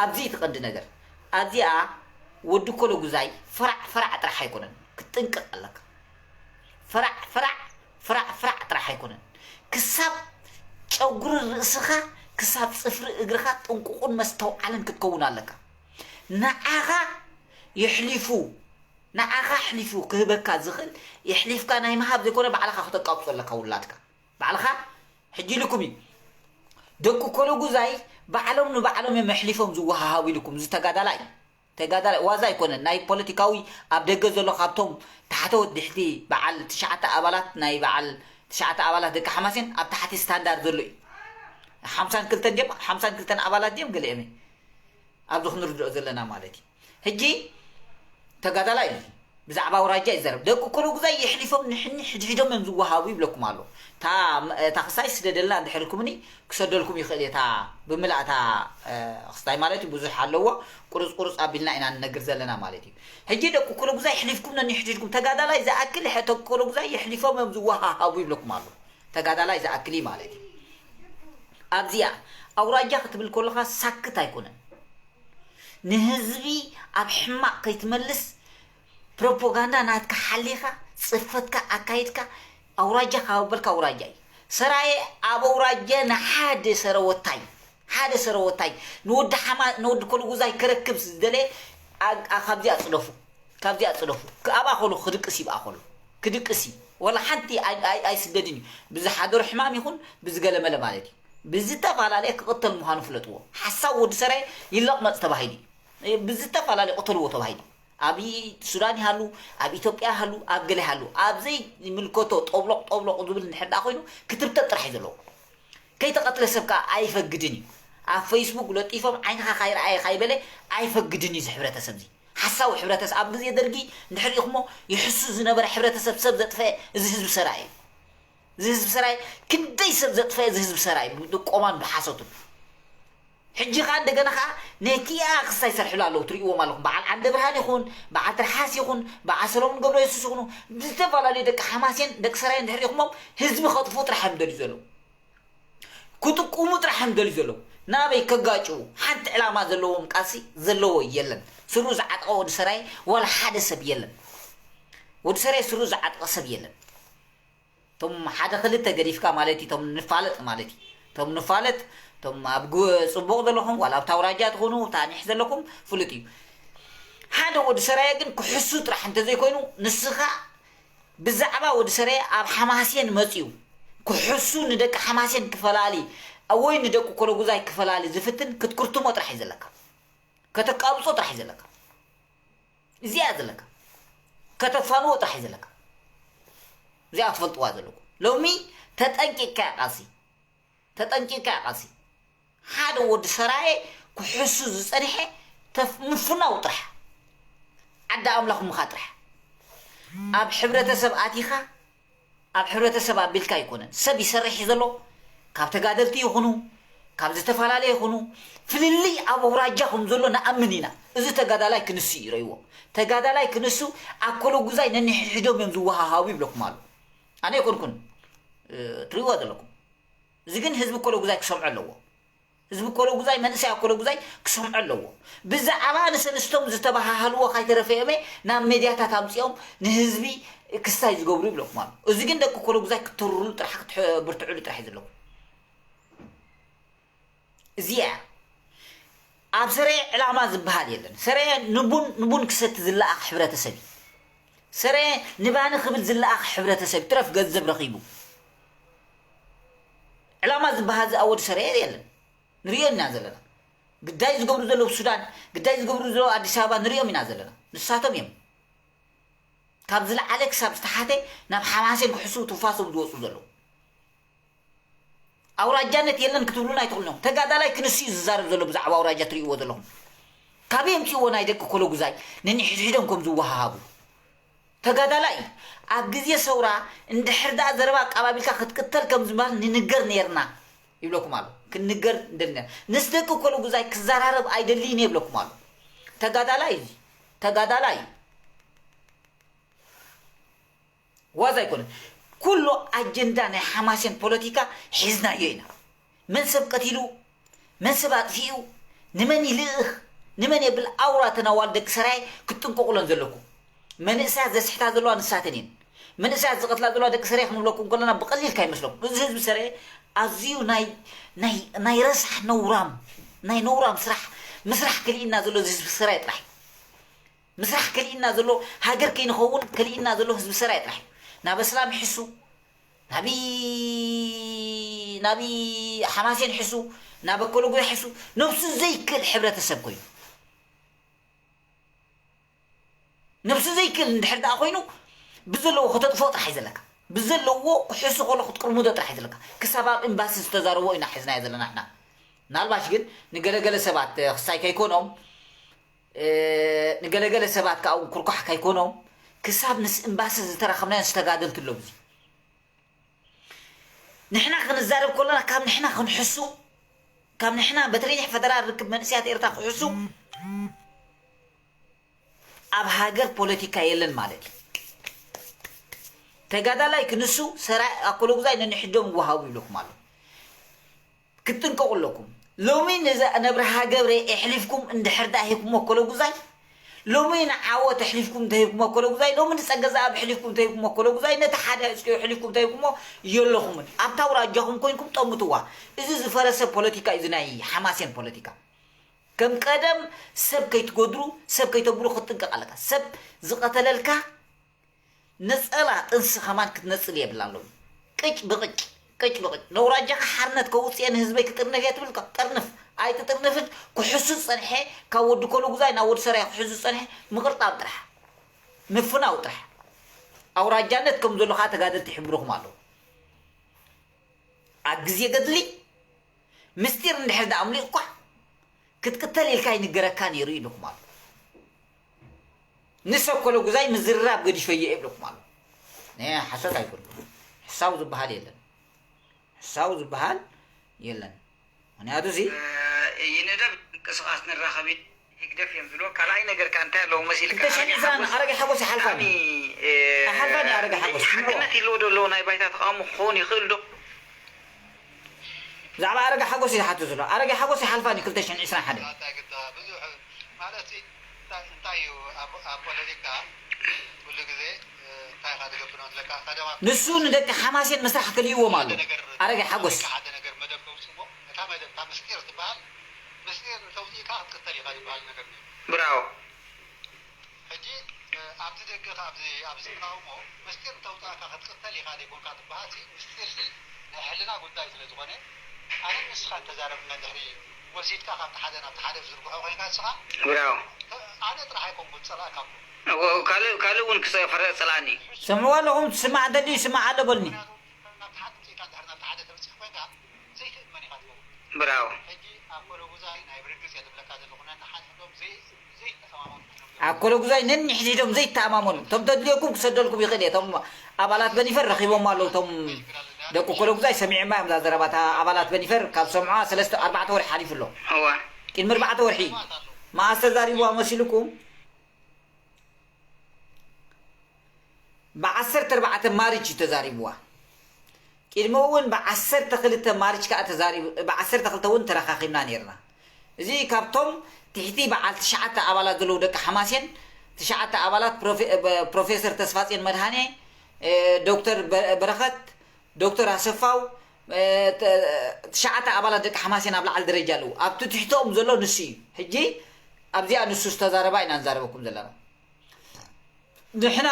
ኣብዚ እቲ ቀንዲ ነገር ኣብዚኣ ወዲ ኮለጉዛይ ፈራዕ ፈራዕ ጥራሕ ኣይኮነን ክትጥንቀቕ ኣለካ። ፈራዕ ፈራዕ ፈራዕ ፈራዕ ጥራሕ ኣይኮነን ክሳብ ጨጉሪ ርእስኻ ክሳብ ፅፍሪ እግርኻ ጥንቁቁን መስተውዓልን ክትከውን ኣለካ። ንዓኻ የሕሊፉ ንዓኻ ኣሕሊፉ ክህበካ ዝኽእል የሕሊፍካ ናይ ምሃብ ዘይኮነ ባዕልኻ ክተቃብጾ ኣለካ ውላድካ ባዕልኻ። ሕጂ ኢልኩም እዩ ደቂ ኮለጉዛይ ባዕሎም ንባዕሎም እዮም ኣሕሊፎም ዝወሃሃቡ ኢልኩም። እዚ ተጋዳላይ ተጋዳላይ ዋዛ ኣይኮነን። ናይ ፖለቲካዊ ኣብ ደገ ዘሎ ካብቶም ታሕተዎት ድሕቲ በዓል ትሽዓተ ኣባላት ናይ በዓል ትሽዓተ ኣባላት ደቂ ሓማሴን ኣብ ታሕቲ ስታንዳርድ ዘሎ እዩ። ሓምሳን ክልተን ድዮም ሓምሳን ክልተን ኣባላት ድዮም ገሊኦም ኣብዚ ክንርድኦ ዘለና ማለት እዩ። ሕጂ ተጋዳላይ እዩ ብዛዕባ ኣውራጃ ይዘረብ። ደቂ ኮለጉዛይ የሕሊፎም ንሕኒ ሕድሕዶም እዮም ዝወሃቡ ይብለኩም ኣሎ። እታ ክሳይ ስደደልና እንድሕር ኢልኩምኒ ክሰደልኩም ይኽእል እየ። እታ ብምላእ እታ ክስታይ ማለት እዩ ብዙሕ ኣለዎ። ቁርፅ ቁርፅ ኣቢልና ኢና ንነግር ዘለና ማለት እዩ። ሕጂ ደቂ ኮለጉዛይ የሕሊፍኩም ነንሕድሕድኩም ተጋዳላይ ዝኣክል ደቂ ኮለጉዛይ የሕሊፎም እዮም ዝወሃሃቡ ይብለኩም ኣሎ። ተጋዳላይ ዝኣክል እዩ ማለት እዩ። ኣብዚኣ ኣውራጃ ክትብል ከለኻ ሳክት ኣይኮነን። ንህዝቢ ኣብ ሕማቕ ከይትመልስ ፕሮፓጋንዳ ናትካ ሓሊኻ ፅፈትካ ኣካይድካ ኣውራጃ ካብ ኣበልካ ኣውራጃ እዩ። ሰራየ ኣብ ኣውራጀ ንሓደ ሰረወታይ ሓደ ሰረወታይ ንወዲ ሓማ ንወዲ ኮልጉዛይ ከረክብ ዝደለ ካብዚ ኣፅደፉ ካብዚ ኣፅደፉ ኣብኣ ከሉ ክድቅስ ይብኣ ከሉ ክድቅስ እዩ። ወላ ሓንቲ ኣይስደድን እዩ። ብዝሓደሩ ሕማም ይኹን ብዝገለመለ ማለት እዩ። ብዝተፈላለየ ክቕተል ምዃኑ ፍለጥዎ። ሓሳብ ወዲ ሰራየ ይለቕመፅ ተባሂሉ እዩ። ብዝተፈላለየ ቅተልዎ ተባሂሉ እዩ። ኣብ ሱዳን ይሃሉ፣ ኣብ ኢትዮጵያ ይሃሉ፣ ኣብ ገለ ይሃሉ፣ ኣብ ዘይምልከቶ ጠብሎቕ ጠብሎቕ ዝብል እንድሕር ደኣ ኮይኑ ክትብተብ ጥራሕ እዩ ዘለዎ። ከይተቐትለ ሰብ ከዓ ኣይፈግድን እዩ። ኣብ ፌስቡክ ለጢፎም ዓይንኻ ካይረኣየ ካይበለ ኣይፈግድን እዩ። እዚ ሕብረተሰብ እዚ ሓሳዊ ሕብረተሰብ ኣብ ግዜ ደርጊ እንድሕር ኢኹሞ ይሕሱ ዝነበረ ሕብረተሰብ ሰብ ዘጥፈአ እዚ ህዝቢ ሰራየ እዩ። እዚ ህዝቢ ሰራየ ክንደይ ሰብ ዘጥፈአ እዚ ህዝቢ ሰራየ እዩ ብጥቆማን ብሓሶትን። ሕጂ ከዓ እንደገና ከዓ ነቲኣ ክስታይ ይሰርሕሉ ኣለዉ ትርእይዎም ኣለኹም። በዓል ዓንደ ብርሃን ይኹን በዓል ትርሓስ ይኹን በዓል ሰሎሙን ገብረ የሱስ ይኹኑ ዝተፈላለዩ ደቂ ሓማሴን ደቂ ሰራየ እንድሕር ኢኹሞም ህዝቢ ከጥፍኡ ጥራሕ እዮም ደልዩ ዘለዉ። ክጥቁሙ ጥራሕ እዮም ደልዩ ዘለዉ። ናበይ ከጋጭዉ ሓንቲ ዕላማ ዘለዎም ቃልሲ ዘለዎ የለን። ስሩ ዝዓጠቐ ወዲ ሰራየ ዋላ ሓደ ሰብ የለን። ወዲ ሰራየ ስሩ ዝዓጠቐ ሰብ የለን። እቶም ሓደ ክልተ ገዲፍካ ማለት እዩ። እቶም ንፋለጥ ማለት እዩ። እቶም ንፋለጥ እቶም ኣብ ጽቡቕ ዘለኹም ዋላ ኣብታ ኣውራጃ ትኹኑ ታኒሕ ዘለኹም ፍሉጥ እዩ። ሓደ ወዲ ሰራየ ግን ክሕሱ ጥራሕ እንተዘይኮይኑ ንስኻ ብዛዕባ ወዲ ሰራየ ኣብ ሓማሴን መጽዩ ክሕሱ ንደቂ ሓማሴን ክፈላሊ ወይ ንደቂ ኮለጉዛይ ክፈላሊ ዝፍትን ክትክርትሞ ጥራሕ እዩ ዘለካ። ከተቃብጾ ጥራሕ እዩ ዘለካ። እዚኣ ዘለካ ከተፋንዎ ጥራሕ እዩ ዘለካ። እዚኣ ትፈልጥዋ ዘለኩም። ሎሚ ተጠንቂቅካ ቃልሲ ተጠንቂቅካ ቃልሲ ሓደ ወዲ ሰራየ ክሕሱ ዝጸንሐ ተፍ ምፍናው ጥራሕ። ዓዲ ኣምላኽ ምኻ ጥራሕ። ኣብ ሕብረተሰብ ኣቲኻ ኣብ ሕብረተሰብ ኣቢልካ ኣይኮነን ሰብ ይሰርሕ እዩ ዘሎ። ካብ ተጋደልቲ ይኹኑ ካብ ዝተፈላለየ ይኹኑ ፍልልይ ኣብ ኣውራጃ ከም ዘሎ ንኣምን ኢና። እዚ ተጋዳላይ ክንሱ እዩ ረይዎ። ተጋዳላይ ክንሱ ኣኮለጉዛይ ነንሕድሕዶም እዮም ዝወሃሃቡ ይብለኩም ኣሎ። ኣነ ኣይኮንኩን ትሪእዎ ዘለኩም። እዚ ግን ህዝቢ ኮለጉዛይ ክሰምዖ ኣለዎ። ህዝቢ ኮለጉዛይ መንእሰይ ኣኮለጉዛይ ክሰምዖ ኣለዎ። ብዛዕባ ንሰልስቶም ዝተባሃሃልዎ ካይተረፈ እዮመ ናብ ሜድያታት ኣምፂኦም ንህዝቢ ክስታይ ዝገብሩ ይብለኩም ኣሎ። እዚ ግን ደቂ ኮለጉዛይ ክትርሉ ጥራሕ ክትብርትዕሉ ጥራሕ እዩ ዘለኩም። እዚኣ ኣብ ሰረ ዕላማ ዝበሃል የለን። ሰረ ንቡን ንቡን ክሰቲ ዝለኣኽ ሕብረተሰብ እዩ። ሰረ ንባኒ ክብል ዝለኣኽ ሕብረተሰብ ትረፍ ገንዘብ ረኺቡ ዕላማ ዝበሃል ዝኣወድ ሰረ የለን። ንሪኦ ኢና ዘለና። ግዳይ ዝገብሩ ዘለዉ ሱዳን፣ ግዳይ ዝገብሩ ዘለዉ ኣዲስ ኣበባ ንሪኦም ኢና ዘለና። ንሳቶም እዮም ካብ ዝለዓለ ክሳብ ዝተሓተ ናብ ሓማሴን ክሕስቡ ትንፋሶም ዝወፁ ዘለዉ። ኣውራጃነት የለን ክትብሉና ኣይትኽእሉን። ተጋዳላይ ክንሱ እዩ ዝዛረብ ዘሎ ብዛዕባ ኣውራጃ ትርእይዎ ዘለኹም። ካበይ የምፅእዎ ናይ ደቂ ኮለጉዛይ ነንሕድሕዶም ከም ዝወሃሃቡ? ተጋዳላይ ኣብ ግዜ ሰውራ እንድሕር ደኣ ዘረባ ኣቃባቢልካ ክትቅተል ከም ዝበሃል ንንገር ነይርና ይብለኩም ኣሎ። ክንንገር እንደልና። ምስ ደቂ ኮለጉዛይ ክዘራረብ ኣይደልይን እየ ይብለኩም ኣሎ። ተጋዳላይ እዩ። ተጋዳላይ እዩ። ዋዛ ኣይኮነን። ኩሉ ኣጀንዳ ናይ ሓማሴን ፖለቲካ ሒዝናዮ ኢና። መን ሰብ ቀቲሉ፣ መን ሰብ ኣጥፊኡ፣ ንመን ይልእኽ፣ ንመን የብል ኣውራ ተናዋል ደቂ ሰራየ ክትጥንቀቑለን ዘለኩም። መንእሰያት ዘስሕታ ዘለዋ ንሳተን እየን። መንእሰያት ዝቐትላ ዘለዋ ደቂ ሰራየ ክንብለኩም ከለና ብቐሊል ካይመስለኩም። እዚ ህዝቢ ሰራየ ኣዝዩ ናይ ናይ ናይ ረሳሕ ነውራም ናይ ነውራም ስራሕ ምስራሕ ክልኢና ዘሎ እዚ ህዝቢ ሰራየ ጥራሕ እዩ። ምስራሕ ከሊእና ዘሎ ሃገር ከይንኸውን ከሊእና ዘሎ ህዝቢ ሰራይ ጥራሕ እዩ። ናብ ኣስላም ይሕሱ፣ ናብ ናብ ሓማሴን ይሕሱ፣ ናብ ኣኮለጉ ይሕሱ፣ ነብሱ ዘይክእል ሕብረተሰብ ኮይኑ ነብሱ ዘይክእል እንድሕር ደኣ ኮይኑ ብዘለዎ ከተጥፍኦ ጥራሕ እዩ ዘለካ። ብዘለዎ ክሕሱ ከሎ ክትቅርምዶ ጥራሕ እዩ ዘለካ። ክሳብ ኣብ ኤምባሲ ዝተዛረቦ ኢና ሒዝናዮ ዘለና ንሕና። ምናልባሽ ግን ንገለገለ ሰባት ክሳይ ከይኮኖም ንገለገለ ሰባት ከዓ እውን ኩርኳሕ ከይኮኖም ክሳብ ምስ እምባሲ ዝተራኸብናዮ ዝተጋደልቲ ኣሎ ብዙ ንሕና ክንዛረብ ከለና ካብ ንሕና ክንሕሱ ካብ ንሕና በትሪሕ ፈደራል ርክብ መንእስያት ኤርትራ ክሕሱ ኣብ ሃገር ፖለቲካ የለን ማለት እዩ። ተጋዳላይ ክንሱ ሰራይ ኣኮሎጉዛይ ነንሕዶም ይወሃቡ ይብለኩም ኣሎ። ክትጥንቀቑ ኣለኩም። ሎሚ ንዛ ነብርሃ ገብረ የሕሊፍኩም እንድሕር ደኣ ሂብኩሞ ኮለጉዛይ፣ ሎሚ ንዓወት ኣሕሊፍኩም እንተሂብኩሞ ኮለጉዛይ፣ ሎሚ ንጸገዛኣብ ኣሕሊፍኩም እንተሂብኩሞ ኮለጉዛይ፣ ነቲ ሓደ ኣጽቂኡ ኣሕሊፍኩም እንተሂብኩሞ የለኹምን። ኣብታ ኣውራጃኹም ኮይንኩም ጠምትዋ። እዚ ዝፈረሰ ፖለቲካ እዩ፣ እዚ ናይ ሓማሴን ፖለቲካ። ከም ቀደም ሰብ ከይትጎድሩ፣ ሰብ ከይተብሉ ክትጥንቀቕ ኣለካ። ሰብ ዝቐተለልካ ነጸላ ጥንሲ ከማን ክትነጽል የብላን ሎሚ። ቅጭ ብቕጭ ቅጭ ብቕጭ ነውራጃኻ ሓርነት ከውጽእ እየ ንህዝበይ ክጥርንፍ እየ ትብል ጠርንፍ ኣይትጥርንፍን። ክሕሱ ዝጸንሐ ካብ ወዲ ኮሎጉዛይ ናብ ወዲ ሰራየ ክሕሱ ዝጸንሐ ምቕርጣም ጥራሕ ምፍናው ጥራሕ። ኣውራጃነት ከም ዘሎ ከዓ ተጋደልቲ ይሕብርኹም ኣለዉ። ኣብ ግዜ ገድሊ ምስጢር እንድሕር ደኣ ኣምሊቑኳ ክትቅተል ኢልካ ይንገረካ ነይሩ ይብለኩም ኣሎ። ንሰብ ኮለጉዛይ ምዝርራብ ገዲፈዮ ይብለኩም ኣሎ። ነ ሓሶት ኣይኮንኩን። ሕሳው ዝበሃል የለን። ሕሳው ዝበሃል የለን። ምክንያቱ እዚ ይንደብ ምንቅስቃስ ንራኸብ ህግደፍ እዮም ዝብሎ። ካልኣይ ነገር ከ እንታይ ኣለዎ መሲልካ? ክልተ ሽሕን ዕስራን ኣረገ ሓጎስ ይሓልፋኒ። ኣይሓልፋን እዩ ኣረገ ሓጎስ። ሓቅነት ይለዎ ዶ ኣለዎ ናይ ባይታ ተቃውሞ ክኸውን ይኽእል ዶ? ብዛዕባ ኣረጋ ሓጎስ እዩ ዝሓትት ዘሎ። ኣረጋ ሓጎስ ይሓልፋ ድዩ ክልተ ሽሕን ዕስራን ሓደ? ኣታ ግዳ ብዙሕ ማለት ሲ እንታይ እንታይ እዩ ኣብ ኣብ ፖለቲካ ኩሉ ግዜ እንታይ ኢኻ ትገብር ኣለካ ቀደማ ንሱ ንደቂ ሓማሴን ምስራሕ ከልይዎም ኣሎ። ሓደ ነገር ኣረጋ ሓጎስ ሓደ ነገር መደብ ከውፅሞ እታ መደብ እታ ምስጢር ትበሃል ምስጢር እንተውፅኢካ ክትቅተል ኢኻ ዝበሃል ነገር ነይሩ። ብራዎ። ሕጂ ኣብዚ ደገ ኣብዚ ኣብዚ ተቃውሞ ምስጢር እንተውፃእካ ክትቅተል ኢኻ ዘይኮንካ ትበሃል ሲ ምስጢር ሲ ናይ ሕልና ጉዳይ ስለ ዝኾነ ኣነ ንስኻ እንተዛረብና ድሕሪ ወሲድካ ካብቲ ሓደ ናብቲ ሓደ ዝዝርግሖ ኮይንካ ንስኻ ብራው ኣነ ጥራሕ ኣይኮንኩን ፀላእካ እኮ ካልእ ካልእ እውን ክፀፈረ ፀላእኒ ሰምዕዋ ኣለኹም ትስማዕ ደሊ ይስማዕ ኣሎ በልኒ ምክንያቱ ናብቲ ሓደ ምፅኢካ ድሕሪ ናብቲ ሓደ ተምፅእ ኮይንካ ዘይትእመን ኢኻ ትኸውን። ብራው። ሕጂ ኣብ ኮለጉዛይ ናይ ብርግጽ እየ ዝብለካ ዘለኹ፣ ነንሓድሕዶም ዘይ-፣ ዘይተሰማማሙ ኮይኖም ዘለዉ። ኣብ ኮለጉዛይ ነንሕድሕዶም ዘይተኣማመኑ፣ እቶም ተድልየኩም ክሰደልኩም ይኽእል እየ። እቶም ኣባላት በኒፈር ረኺቦም ኣለዉ። እቶም ደቂ ኮለጉዛይ ሰሚዖማ እዮም እዛ ዘረባ። እታ ኣባላት በኒፈር ካብ ሰምዖ ሰለስተ ኣርባዕተ ወርሒ ሓሊፉ ኣሎ። እዋ። ቅድሚ ኣርባዕተ ወርሒ። መኣስ ተዛሪብዋ መሲልኩም? ብዓሰርተ ኣርባዕተ ማርች እዩ ተዛሪብዋ። ቅድሚኡ እውን ብዓሰርተ ክልተ ማርች ከኣ ተዛሪቡ፣ ብዓሰርተ ክልተ እውን ተረኻኺብና ነይርና። እዚ ካብቶም ትሕቲ በዓል ትሽዓተ ኣባላት ዘለዉ ደቂ ሓማሴን፣ ትሽዓተ ኣባላት ፕሮፌ-፣ እ፣ ፕሮፌሰር ተስፋጽዮን መድሃኔ፣ እ፣ ዶክተር በ-፣ በረኸት፣ ዶክተር ኣሰፋው፣ እ፣ ተ-፣ ትሽዓተ ኣባላት ደቂ ሓማሴን ኣብ ላዕሊ ደረጃ ኣለዉ። ኣብቲ ትሕቶኦም ዘሎ ንሱ እዩ። ሕጂ ኣብዚኣ ንሱ ዝተዛረባ ኢና ንዛረበኩም ዘለና። ንሕና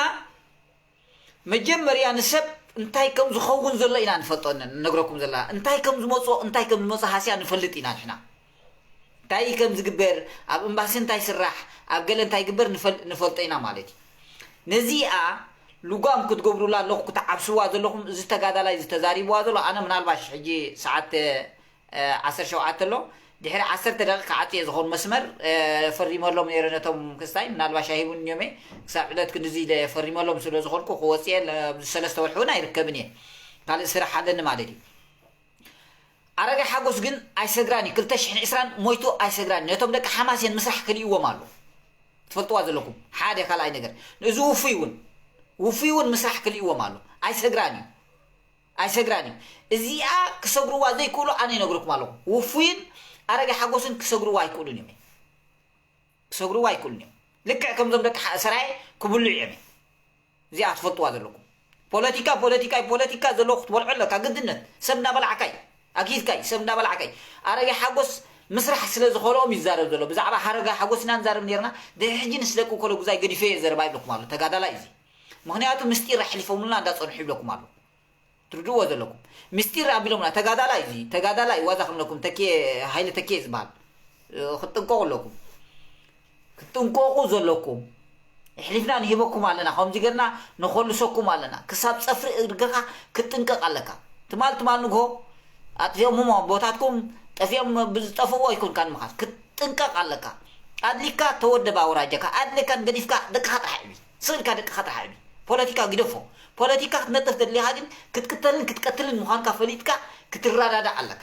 መጀመርያ ንሰብ እንታይ ከም ዝኸውን ዘሎ ኢና ንፈልጦ፣ ንነግረኩም ዘለና። እንታይ ከም ዝመጾ፣ እንታይ ከም ዝመጾ ሃስያ ንፈልጥ ኢና ንሕና። እንታይ ከም ዝግበር፣ ኣብ ኤምባሲ እንታይ ስራሕ፣ ኣብ ገለ እንታይ ግበር ንፈል-፣ ንፈልጦ ኢና ማለት እዩ። ነዚኣ ልጓም ክትገብሩላ ኣለኹ፣ ክትዓብስዋ ዘለኹም፣ እዚ ተጋዳላይ እዚ ተዛሪብዋ ዘሎ፣ ኣነ ምናልባሽ ሕጂ ሰዓት፣ እ፣ ዓሰርተ ሸውዓተ ኣሎ፣ ድሕሪ ዓሰርተ ደቂቕ ክዓጽየ ዝኾን መስመር፣ እ፣ ፈሪመሎም ነይረ ነቶም ክስታይ፣ ምናልባሽ ኣይህቡን እዮም እየ። ክሳብ ዕለት ክንድዚ ኢለ ፈሪመሎም ስለ ዝኾንኩ ክወጽእ እየ፣ ለ-፣ ኣብዚ ሰለስተ ወርሒ እውን ኣይርከብን እየ። ካልእ ስራሕ ኣለኒ ማለት እዩ። ኣረጋይ ሓጎስ ግን ኣይሰግራን እዩ። ክልተ ሽሕን ዕስራን ሞይቱ ኣይሰግራን እዩ። ነቶም ደቂ ሓማሴን ምስራሕ ክልእዎም ኣሎ። ትፈልጥዋ ዘለኩም። ሓደ ካልኣይ ነገር። እዚ ውፉይ እውን፣ ውፉይ እውን ምስራሕ ክልእዎም ኣሎ። ኣይሰግራን እዩ። ኣይሰግራን እዩ። እዚኣ ክሰግርዋ ዘይክእሉ ኣነ ይነግረኩም ኣለኹ። ውፉይን ኣረጋይ ሓጎስን ክሰግርዋ ኣይክእሉን እዮም። ክሰግርዋ ኣይክእሉን እዮም። ልክዕ ከምዞም ደቂ ሓ-፣ ሰራየ ክብልዑ እዮም። እዚኣ ትፈልጥዋ ዘለኩም። ፖለቲካ፣ ፖለቲካ፣ ፖለቲካ ዘለዎ ክትበልዖ ኣለካ። ግድነት። ሰብ እናበላዕካ እዩ። ኣግሂድካ እዩ። ሰብ እናበላዕካ እዩ። ኣረጋይ ሓጎስ ምስራሕ ስለ ዝኸልኦም እዩ ዝዛረብ ዘሎ። ብዛዕባ ኣረጋይ ሓጎስ ኢና ንዛረብ ነይርና። ድሕሪ ሕጂ ንስ ደቂ ኮለጉዛይ ገዲፈ እየ ዘረባ ይብለኩም ኣሎ። ተጋዳላይ እዩ እዚ። ምኽንያቱ ምስጢር ኣሕሊፎምልና እንዳጸንሑ ይብለኩም ኣሎ። ትርድእዎ ዘለኩም። ምስጢር ኣቢሎምና። ተጋዳላይ እዚ፣ ተጋዳላይ ዋዛ ክብለኩም ተኬ፣ ሃይለ ተኬ ዝበሃል። እ፣ ክትጥንቀቑ ኣለኩም። ክትጥንቀቑ ዘለኩም። ኣሕሊፍና ንሂበኩም ኣለና። ከምዚ ጌርና ንኾልሰኩም ኣለና። ክሳብ ጸፍሪ እግርኻ ክትጥንቀቕ ኣለካ። ትማል፣ ትማል ንግሆ ኣጥፊኦምዎ፣ ቦታትኩም ጠፊኦም ብዝጠፍእዎ ኣይኮንካን ምኻድ። ክትጥንቀቕ ኣለካ። ኣድሊካ ተወደብ ኣውራጃካ። ኣድሊካን ገዲፍካ ደቅኻ ጥራሕ ዕቢ። ስቕ ኢልካ ደቅኻ ጥራሕ ዕቢ። ፖለቲካ ግደፎ። ፖለቲካ ክትነጥፍ ተድልኻ ግን ክትቅተልን ክትቀትልን ምዃንካ ፈሊጥካ ክትረዳዳእ ኣለካ።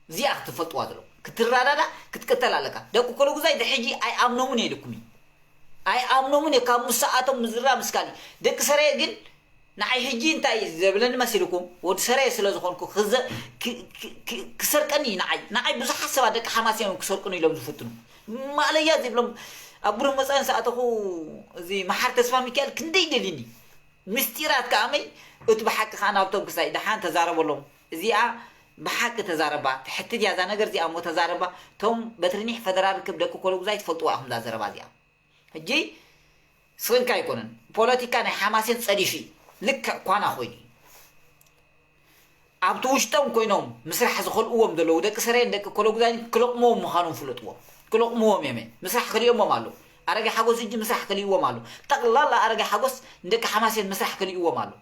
እዚኣ ክትፈልጥዋ ዘለኩም። ክትረዳዳእ ክትቅተል ኣለካ። ደቂ ኮለጉዛይ ድሕጂ ኣይኣምኖምን እየ ኢልኩም እዩ። ኣይኣምኖምን እየ ካብ ምሳኣቶም ምዝራብ እስካሊ። ደቂ ሰረየ ግን ንዓይ ሕጂ እንታይ ዘብለኒ መሲልኩም? ወዲ ሰረየ ስለ ዝኾንኩ ክዘ-፣ ክ-፣ ክ-፣ ክ-፣ ክሰርቀኒ እዩ ንዓይ። ንዓይ ብዙሓት ሰባት ደቂ ሓማሴን እዮም ክሰርቁኒ ኢሎም ዝፍትኑ። ማእለያ ዘይብሎም ኣብ ብሩህ መጻኢ ዝኣተኹ እዚ መሓር ተስፋ ሚካኤል ክንደይ ደልዩኒ። ምስጢራት ከኣመይ እቲ ብሓቂ ከኣ ናብቶም ክሳይ ደሓን ተዛረበሎም። እዚኣ ብሓቂ ተዛረባ። ትሕትት እያ እዛ ነገር እዚኣ እሞ ተዛረባ። እቶም በትሪ ኒሕ ፈደራል ርክብ ደቂ ኮለጉዛይ ትፈልጥዋ ኢኹም እዛ ዘረባ እዚኣ። ሕጂ ስቕ ኢልካ ኣይኮነን። ፖለቲካ ናይ ሓማሴን ጸዲፉ እዩ። ልክዕ ኳና ኮይኑ እዩ። ኣብቲ ውሽጦም ኮይኖም ምስራሕ ዝኸልእዎም ዘለዉ ደቂ ሰረየን ደቂ ኮለጉዛይን ክለቕምዎም ምዃኖም ፍለጥዎም። ክለቕምዎም እዮም። ምስራሕ ከሊኦሞም ኣለዉ። ኣረጋይ ሓጎስ ሕጂ ምስራሕ ከሊእዎም ኣለዉ። ጠቕላላ ኣረጋይ ሓጎስ ንደቂ ሓማሴን ምስራሕ ከሊእዎም ኣለዉ።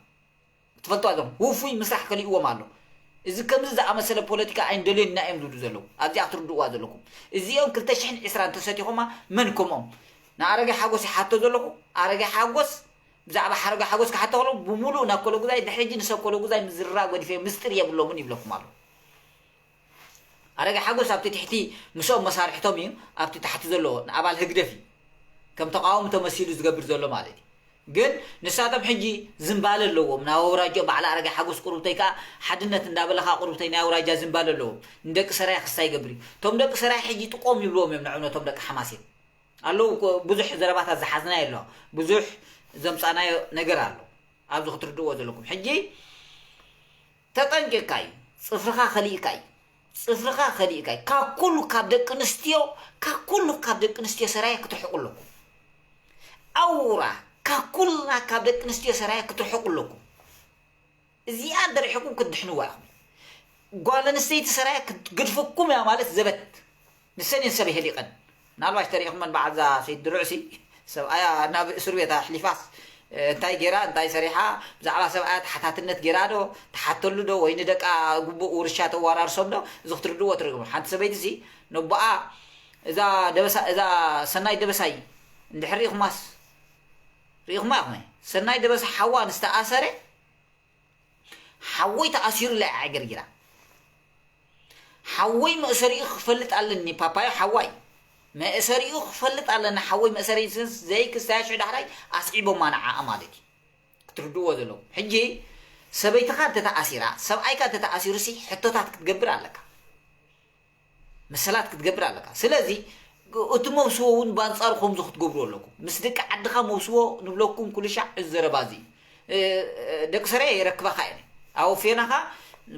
ትፈልጥዋ ዘለኹም ውፉይ ምስራሕ ከሊእዎም ኣሎ። እዚ ከምዚ ዝኣመሰለ ፖለቲካ ኣይንደልዮን ኢና እዮም ዝብሉ ዘለዉ። ኣብዚኣ ክትርድእዋ ዘለኩም። እዚኦም ክልተ ሽሕን ዕስራን እንተሰቲኾማ መን ከምኦም? ንኣረጋይ ሓጎስ ይሓቶ ዘለኹ። ኣረጋይ ሓጎስ፣ ብዛዕባ ሓረጋይ ሓጎስ ክሓቶ ከለኹ ብምሉእ ናብ ኮለጉዛይ ድሕሪ ሕጂ ንሰብ ኮለጉዛይ ምዝርራብ ገዲፈ ምስጢር የብሎምን ይብለኩም ኣሎ። ኣረጋይ ሓጎስ ኣብቲ ትሕቲ ምስኦም መሳርሕቶም እዩ፣ ኣብቲ ታሕቲ ዘሎ ንኣባል ህግደፍ እዩ። ከም ተቃዋሚ ተመሲሉ ዝገብር ዘሎ ማለት እዩ። ግን ንሳቶም ሕጂ ዝምባለ ኣለዎም። ናብ ኣውራጃ በዓል ኣረጋይ ሓጎስ ቁሩብተይ ከኣ ሓድነት እንዳበለኻ ቁሩብተይ ናይ ኣውራጃ ዝምባለ ኣለዎም። ንደቂ ሰራየ ክስታይ ይገብር እዩ። እቶም ደቂ ሰራየ ሕጂ ጥቆም ይብልዎም እዮም ንዕነቶም ደቂ ሓማሴን። ኣለዉ እኮ ብዙሕ ዘረባታት ዝሓዝናዮ ኣሎ። ብዙሕ ዘምጻናዮ ነገር ኣሎ። ኣብዚ ክትርድእዎ ዘለኩም። ሕጂ ተጠንቂቕካ እዩ። ጽፍርኻ ከሊእካ እዩ። ጽፍርኻ ከሊእካ እዩ። ካብ ኩሉ ካብ ደቂ ኣንስትዮ፣ ካብ ኩሉ ካብ ደቂ ኣንስትዮ ሰራየ ክትርሕቁ ኣለኩም። ኣውራ ካብ ኩልና ካብ ደቂ ኣንስትዮ ሰራየ ክትርሕቁ ኣለኩም። እዚኣ እንተርሒቁም ክትድሕንዋ ኢኹም። ጓል ኣንስተይቲ ሰራየ ክትገድፈኩም እያ ማለት ዘበት። ንሰን እየን ሰብ የህሊቐን። ምናልባሽ ተሪእኹመን በዓል እዛ ሰይድ ድሩዕሲ ሰብኣያ ናብ እስር ቤት ኣሕሊፋስ እንታይ ጌራ እንታይ ሰሪሓ ብዛዕባ ሰብኣያ ተሓታትነት ጌራ ዶ ትሓተሉ ዶ ወይ ንደቃ ግቡእ ውርሻ ተዋራርሶም ዶ? እዚ ክትርድእዎ ትርግሙ ሓንቲ ሰበይቲ ሲ ነቦኣ እዛ ደበሳ እዛ ሰናይ ደበሳይ እንድሕር ሪኢኹማስ ሪኢኹማ ኢኹም ሰናይ ደበሳ ሓዋ ንስተኣሰረ ሓወይ ተኣሲሩ ኢላ እያ ዕግርጊራ ሓወይ መእሰሪኡ ክፈልጥ ኣለኒ ፓፓዮ ሓዋይ መእሰሪኡ ክፈልጥ ኣለኒ ሓወይ መእሰሪ ዘይክስታያ ሽዑ ዳሕራይ ኣስዒቦማ ንዓኣ ማለት እዩ ክትርድእዎ ዘለዎም ሕጂ ሰበይትኻ እንተተኣሲራ ሰብኣይካ እንተተኣሲሩ ሲ ሕቶታት ክትገብር ኣለካ መሰላት ክትገብር ኣለካ ስለዚ እቲ መብስዎ እውን ብኣንፃሩ ከምዚ ክትገብሩ ኣለኩም ምስ ደቂ ዓድኻ መብስዎ ንብለኩም ኩሉ ሻዕ እዚ ዘረባ እዚ ደቂ ሰረየ የረክባኻ እየ ኣወፍየናኻ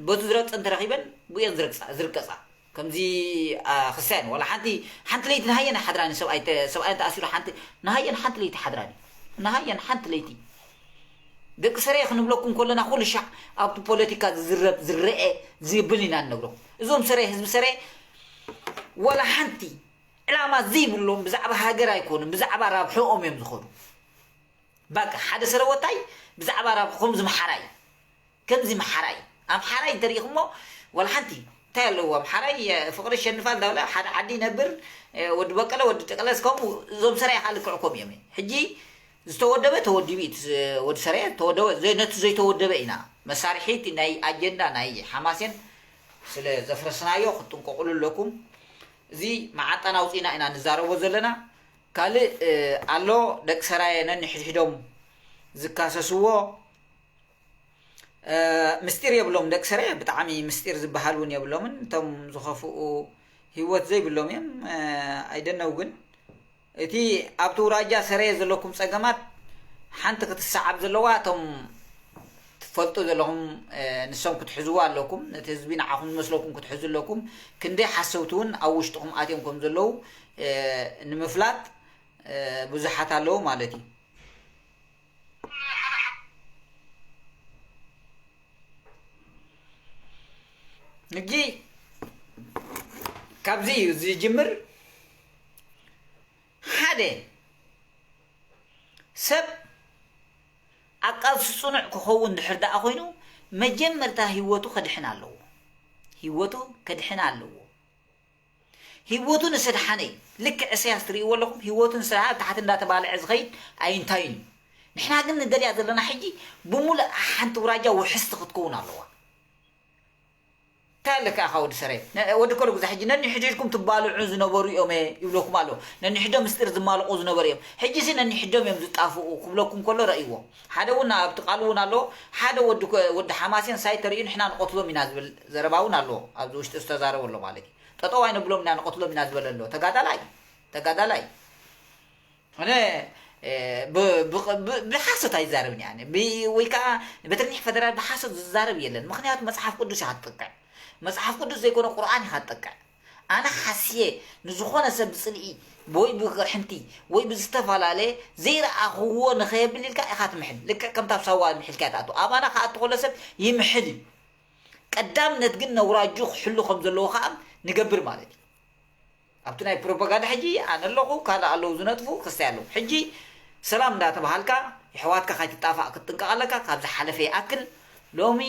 በቲ ዝረግፀን ተረኺበን ብእየን ዝረግፃ ዝርቀፃ ከምዚ ክስታየን ዋላ ሓንቲ ሓንቲ ለይቲ ንሃየን ሓድራኒ ሰብኣይ ሰብኣይ ተኣሲሩ ሓንቲ ንሃየን ሓንቲ ለይቲ ሓድራኒ ንሃየን ሓንቲ ለይቲ ደቂ ሰረየ ክንብለኩም ከለና ኩሉ ሻዕ ኣብቲ ፖለቲካ ዝዝረብ ዝረአ ዝብል ኢና ንነግረኩም እዞም ሰረየ ህዝቢ ሰረየ ዋላ ሓንቲ ዕላማ ዘይብሎም ብዛዕባ ሃገር ኣይኮኑን ብዛዕባ ራብሕኦም እዮም ዝኸዱ በቃ ሓደ ሰረወታይ ብዛዕባ ራብሑ ከምዚ መሓራይ ከምዚ መሓራይ ኣምሓራይ እንተሪኢኹሞ ዋላ ሓንቲ እንታይ ኣለዎ ኣምሓራይ ፍቅሪ ሸንፋ እንዳብለ ሓደ ዓዲ ይነብር ወዲ በቀለ ወዲ ጨቀለስ ከምኡ እዞም ሰራይ ከዓ ልክዕ ከምኡ እዮም ሕጂ ዝተወደበ ተወዲቡ እዩ ወዲ ሰራየ ተወደበ ነቲ ዘይተወደበ ኢና መሳርሒት ናይ ኣጀንዳ ናይ ሓማሴን ስለ ዘፍረስናዮ ክትጥንቀቁሉ ኣለኩም እዚ መዓጣን ኣውፂና ኢና ንዛረቦ ዘለና ካልእ ኣሎ ደቂ ሰራየ ነንሕድሕዶም ዝካሰስዎ ምስጢር የብሎም ደቂ ሰራየ ብጣዕሚ ምስጢር ዝበሃል እውን የብሎምን እቶም ዝኸፍኡ ህይወት ዘይብሎም እዮም ኣይደነው ግን እቲ ኣብቲ ውራጃ ሰረየ ዘለኩም ፀገማት ሓንቲ ክትሰዓብ ዘለዋ እቶም ትፈልጡ ዘለኹም ንሶም ክትሕዝዎ ኣለኩም ነቲ ህዝቢ ንዓኹም ዝመስለኩም ክትሕዙ ኣለኩም ክንደይ ሓሰውቲ እውን ኣብ ውሽጥኹም ኣትዮም ከም ዘለዉ ንምፍላጥ ብዙሓት ኣለዉ ማለት እዩ ሕጂ ካብዚ እዩ ዝጅምር ሓደ ሰብ ኣብ ቃልሲ ፅኑዕ ክኸውን ድሕር ደኣ ኮይኑ መጀመርታ ህይወቱ ከድሕን ኣለዎ ህይወቱ ከድሕን ኣለዎ ህይወቱ ንሰድሓነ እዩ ልክዕ እሰያስ ትርእይዎ ኣለኹም ህይወቱ ንሰድሓ ኣብ ታሕቲ እንዳተባልዐ ዝኸይድ ኣይንታይን እዩ ንሕና ግን ንደልያ ዘለና ሕጂ ብሙሉእ ሓንቲ ውራጃ ውሕስቲ ክትከውን ኣለዋ እንታይ ኣለካ ኢኻ ወዲ ሰረይ ወዲ ከሉ ግዛ ሕጂ ነኒሕድሕድኩም ትባልዑ ዝነበሩ እዮም ይብለኩም ኣሎ ነኒሕዶም ምስጢር ዝማልቑ ዝነበሩ እዮም ሕጂ ሲ ነኒሕዶም እዮም ዝጣፍኡ ክብለኩም ከሎ ረእይዎ ሓደ እውን ኣብቲ ቃል እውን ኣሎ ሓደ ወዲ ሓማሴን ሳይ ተርእዩ ንሕና ንቐትሎም ኢና ዝብል ዘረባ እውን ኣሎ ኣብዚ ውሽጢ ዝተዛረበ ኣሎ ማለት እዩ ጠጠው ኣይነብሎም ኢና ንቐትሎም ኢና ዝበለ ኣሎ ተጋዳላይ ተጋዳላይ ኣነ ብሓሶት ኣይዛረብን እያ ወይ ከዓ በትርኒሕ ፈደራል ብሓሶት ዝዛረብ የለን ምክንያቱ መፅሓፍ ቅዱስ ኢካ ትጥቀዕ መፅሓፍ ቅዱስ ዘይኮነ ቁርኣን ኢካ ትጠቅዕ ኣነ ሓስየ ንዝኾነ ሰብ ብፅልኢ ወይ ብሕንቲ ወይ ብዝተፈላለየ ዘይረኣኽዎ ንኸየብል ኢልካ ኢኻ ትምሕል ልክዕ ከምታ ኣብ ሳዋ ምሒልካ ትኣቱ ኣባና ከኣቱ ከሎ ሰብ ይምሕል እዩ ቀዳምነት ግን ነውራጁ ክሕሉ ከም ዘለዎ ከዓ ንገብር ማለት እዩ ኣብቲ ናይ ፕሮፓጋንዳ ሕጂ ኣነ ኣለኹ ካልእ ኣለዉ ዝነጥፉ ክስታይ ኣለዉ ሕጂ ሰላም እንዳተባሃልካ የሕዋትካ ካይትጣፋእ ክትጥንቀቕ ኣለካ ካብ ዝሓለፈ ይኣክል ሎሚ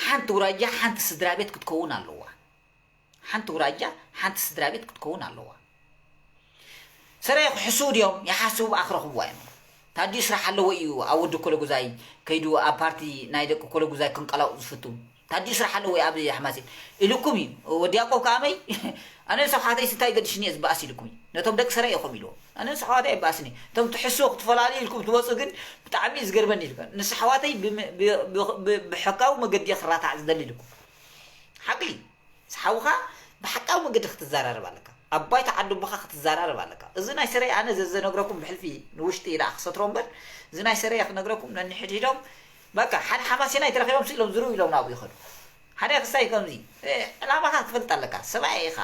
ሓንቲ ውራጃ ሓንቲ ስድራ ቤት ክትከውን ኣለዋ ሓንቲ ውራጃ ሓንቲ ስድራ ቤት ክትከውን ኣለዋ ሰራይ ክሕስቡ ድዮም ይሓስቡ ብኣኽ ረኽብዋ እዮም ታዲኡ ስራሕ ኣለዎ እዩ ኣብ ወዲ ኮለጉዛይ ከይዱ ኣብ ፓርቲ ናይ ደቂ ኮለጉዛይ ክንቀላው ዝፍቱ ታዲኡ ስራሕ ኣለዎ እዩ ኣብ ኣሕማሴን ኢልኩም እዩ ወዲ ያቆብ ከኣመይ ኣነ ሰብሓተይ ስታይ ገድሽኒ እየ ዝበኣስ ኢልኩም እዩ ነቶም ደቂ ሰራይ ኢኹም ኢልዎ ኣነ ሰብሓተይ ኣይበኣስኒ እቶም ትሕስዎ ክትፈላለዩ ኢልኩም ትወፁ ግን ብጣዕሚ እዩ ዝገርመኒ ኢልካ ንስሓዋተይ ብሕካዊ መገዲ እየ ክራታዕ ዝደሊ ኢልኩም ሓቂ ሓውኻ ብሓቃዊ መገዲ ክትዘራረብ ኣለካ ኣብ ባይታ ዓዲ ኣቦኻ ክትዘራረብ ኣለካ እዚ ናይ ሰረይ ኣነ ዘዘነግረኩም ብሕልፊ ንውሽጢ ኢላ ክሰትሮ እምበር እዚ ናይ ሰረይ ክነግረኩም ነንሕድሒዶም በቃ ሓደ ሓማሴናይ ተረኺቦም ስኢሎም ዝርው ኢሎም ናብኡ ይኸዱ ሓደ ክስታይ ከምዚ ዕላማኻ ክትፈልጥ ኣለካ ሰብኣይ ኢኻ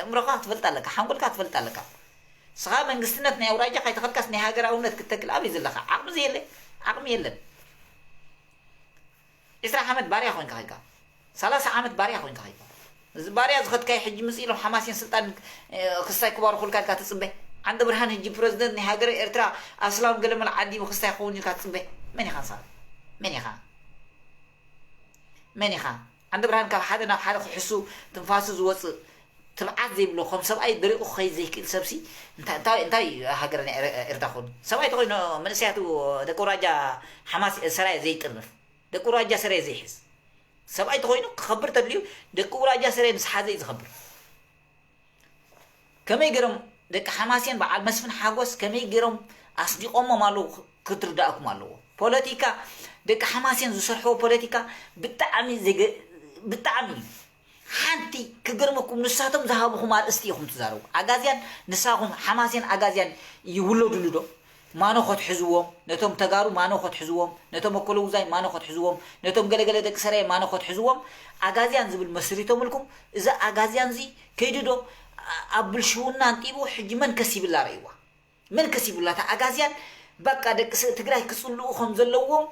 እምሮኻ ክትፈልጥ ኣለካ ሓንጎልካ ክትፈልጥ ኣለካ ስኻ መንግስትነት ናይ ኣውራጃ ካይተኸልካስ ናይ ሃገራውነት ክተክል ኣበይ ዘለኻ ዓቕሚ ዘየለ ዓቕሚ የለን ዕስራ ዓመት ባርያ ኮይንካ ኸይካ ሰላሳ ዓመት ባርያ ኮይንካ ኸይካ እዚ ባርያ ዝኸድካይ ሕጂ ምስ ኢሎም ሓማሴን ስልጣን ክስታይ ክባርኹልካ ኢልካ ትፅበ ዓንደ ብርሃን ሕጂ ፕረዚደንት ናይ ሃገረ ኤርትራ ኣስላም ገለመል ዓዲቡ ክስታይ ክኸውን ኢልካ ትጽበ? መን ኢኻ ንስኻ? መን ኢኻ? መን ኢኻ? ዓንደ ብርሃን ካብ ሓደ ናብ ሓደ ክሕሱ ትንፋሱ ዝወጽእ ትብዓት ዘይብሎ ከም ሰብኣይ ደሪቑ ክኸይድ ዘይክእል ሰብሲ እንታይ እንታይ እንታይ ሃገር ናይ ኤር- ኤርትራ ኮይኑ ሰብኣይ ተኮይኑ መንእሰያቱ ደቂ ውራጃ ሓማስ ሰራየ ዘይጥርንፍ ደቂ ውራጃ ሰራየ ዘይሕዝ ሰብኣይ ተኮይኑ ክኸብር ተድልዩ ደቂ ውራጃ ሰራየ ምስ ሓዘ እዩ ዝኸብር። ከመይ ገይሮም ደቂ ሓማሴን በዓል መስፍን ሓጎስ ከመይ ገይሮም ኣስዲቖሞም ኣለዉ ክትርዳእኩም ኣለዎ። ፖለቲካ ደቂ ሓማሴን ዝሰርሕዎ ፖለቲካ ብጣዕሚ ዘገ- ብጣዕሚ እዩ። ሓንቲ ክገርመኩም ንሳቶም ዝሃብኹም ኣርእስቲ ኢኹም ትዛረቡ። ኣጋዝያን ንሳኹም ሓማሴን ኣጋዝያን ይውለዱሉ ዶ? ማኖ ከትሕዝዎም ነቶም ተጋሩ ማኖ ከትሕዝዎም ነቶም ኣኮለጉዛይ ማኖ ከትሕዝዎም ነቶም ገለገለ ደቂ ሰራየ ማኖ ከትሕዝዎም ኣጋዝያን ዝብል መስሪቶምልኩም እዚ ኣጋዝያን እዚ ከይዱ ዶ ኣብ ብልሽውና ኣንጢቡ ሕጂ መን ከሲብላ ረእይዋ መን ከሲቡላ እታ ኣጋዝያን በቃ ደቂ ስ- ትግራይ ክፅልኡ ከም ዘለዎም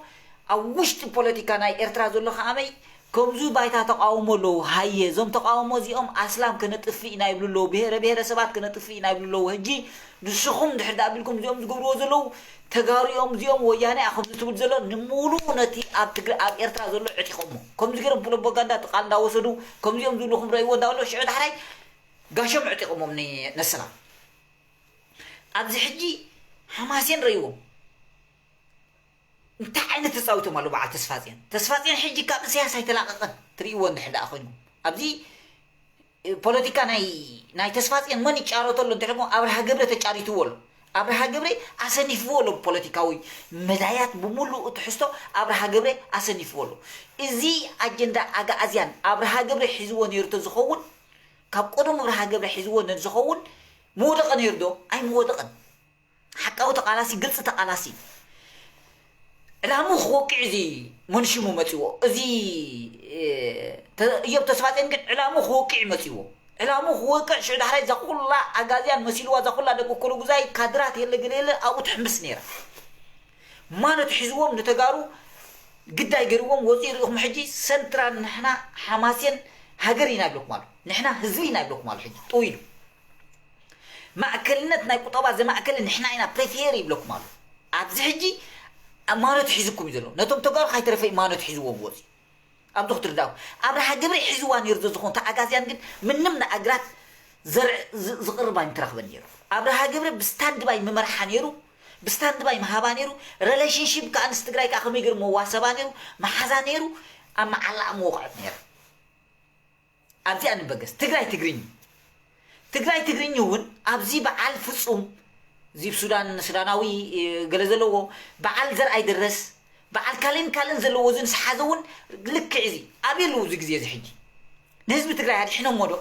ኣብ ውሽጢ ፖለቲካ ናይ ኤርትራ ዘሎ ከዓመይ ከምዚ ባይታ ተቃውሞ ኣለዉ ሃየ እዞም ተቃውሞ እዚኦም ኣስላም ከነጥፍእ ኢና ይብሉ ኣለዉ ብሄረ ብሄረሰባት ከነጥፍእ ኢና ይብሉ ኣለዉ ሕጂ ንስኹም ድሕር ዳኣ ቢልኩም እዚኦም ዝገብርዎ ዘለዉ ተጋሩ እዮም እዚኦም ወያነ እያ ከምዚ ትብል ዘሎ ንምሉኡ ነቲ ኣብ ትግረ ኣብ ኤርትራ ዘሎ ዕጢቆሞ ከምዚ ገይሮም ፕሮፓጋንዳ እቲ ቃል እንዳወሰዱ ከምዚኦም ዝብሉ ክምረእይዎ እንዳበሎ ሽዑ ዳሕራይ ጋሾም ዕጢቆሞም ን- ነሰላም ኣብዚ ሕጂ ሓማሴን ረእይዎም እንታይ ዓይነት ተፃዊቶም ኣለዉ በዓል ተስፋፅዮን ተስፋፅዮን ሕጂ ካብ እሰያስ ኣይተላቀቀን ትርእይዎ እንድሕር ደኣ ኮይንኩም ኣብዚ ፖለቲካ ናይ ናይ ተስፋፅዮን መን ይጫረቶ ኣሎ እንተልኩም ኣብርሃ ገብረ ተጫሪትዎ ኣሎ ኣብርሃ ገብረ ኣሰኒፍዎ ኣሎ ፖለቲካዊ መዳያት ብምሉእ ትሕዝቶ ኣብርሃ ገብረ ኣሰኒፍዎ ኣሎ እዚ ኣጀንዳ ኣጋኣዝያን ኣብርሃ ገብረ ሒዝዎ ነይሩ ተዝኸውን ካብ ቀደሙ ኣብርሃ ገብረ ሒዝዎ ነዝኸውን ምወደቐ ነይሩ ዶ ኣይምወደቐን ሓቃዊ ተቓላሲ ግልፂ ተቓላሲ ዕላሙ ክወቅዕ እዚ መንሽሙ መፂዎ እዚ እዮብ ተስፋፅዮን ግን ዕላሙ ክወቅዕ መፂዎ ዕላሙ ክወቅዕ ሽዑ ዳሕራይ እዛ ኩላ ኣጋዝያን መሲልዋ እዛ ኩላ ደቂ ኮለጉዛይ ካድራት የለ ገለ የለ ኣብኡ ትሕምስ ነይራ ማኖ ትሒዝዎም ንተጋሩ ግዳይ ገይርዎም ወፂኡ ርኢኹም ሕጂ ሰንትራል ንሕና ሓማሴን ሃገር ኢና ይብለኩም ኣሎ ንሕና ህዝቢ ኢና ይብለኩም ኣሎ ሕጂ ጥው ኢሉ ማእከልነት ናይ ቁጠባ ዘማእከለ ንሕና ኢና ፕሬፌር ይብለኩም ኣሎ ኣብዚ ሕጂ ማኖት ሒዝኩም እዩ ዘሎ ነቶም ተጋሩ ካይተረፈ ማኖት ሒዝዎም ወፂ ኣብዚ ክትርዳእኩም ኣብርሃ ገብረ ሒዝዋ ነይሩ ዘዝኾን ተኣጋዝያን ግን ምንም ንኣግራት ዘርዕ ዝቕርብ ኣይምትረኽበን ነይሩ ኣብርሃ ገብረ ብስታንድባይ ምመርሓ ነይሩ ብስታንድባይ ምሃባ ነይሩ ሬሌሽንሽፕ ከዓ ንስ ትግራይ ከዓ ከመይ ገይሩ መዋሰባ ነይሩ መሓዛ ነይሩ ኣብ መዓላ ምወቕዐት ነይራ ኣብዚኣ ንበገስ ትግራይ ትግርኝ ትግራይ ትግርኝ እውን ኣብዚ በዓል ፍፁም ዚብ ሱዳን ሱዳናዊ ገለ ዘለዎ በዓል ዘርኣይ ድረስ በዓል ካልእን ካልእን ዘለዎ እዚ ንስሓዘ እውን ልክዕ እዚ ኣበይ ኣለዉ እዚ ግዜ እዚ ሕጂ ንህዝቢ ትግራይ ኣድሒኖሞ ዶ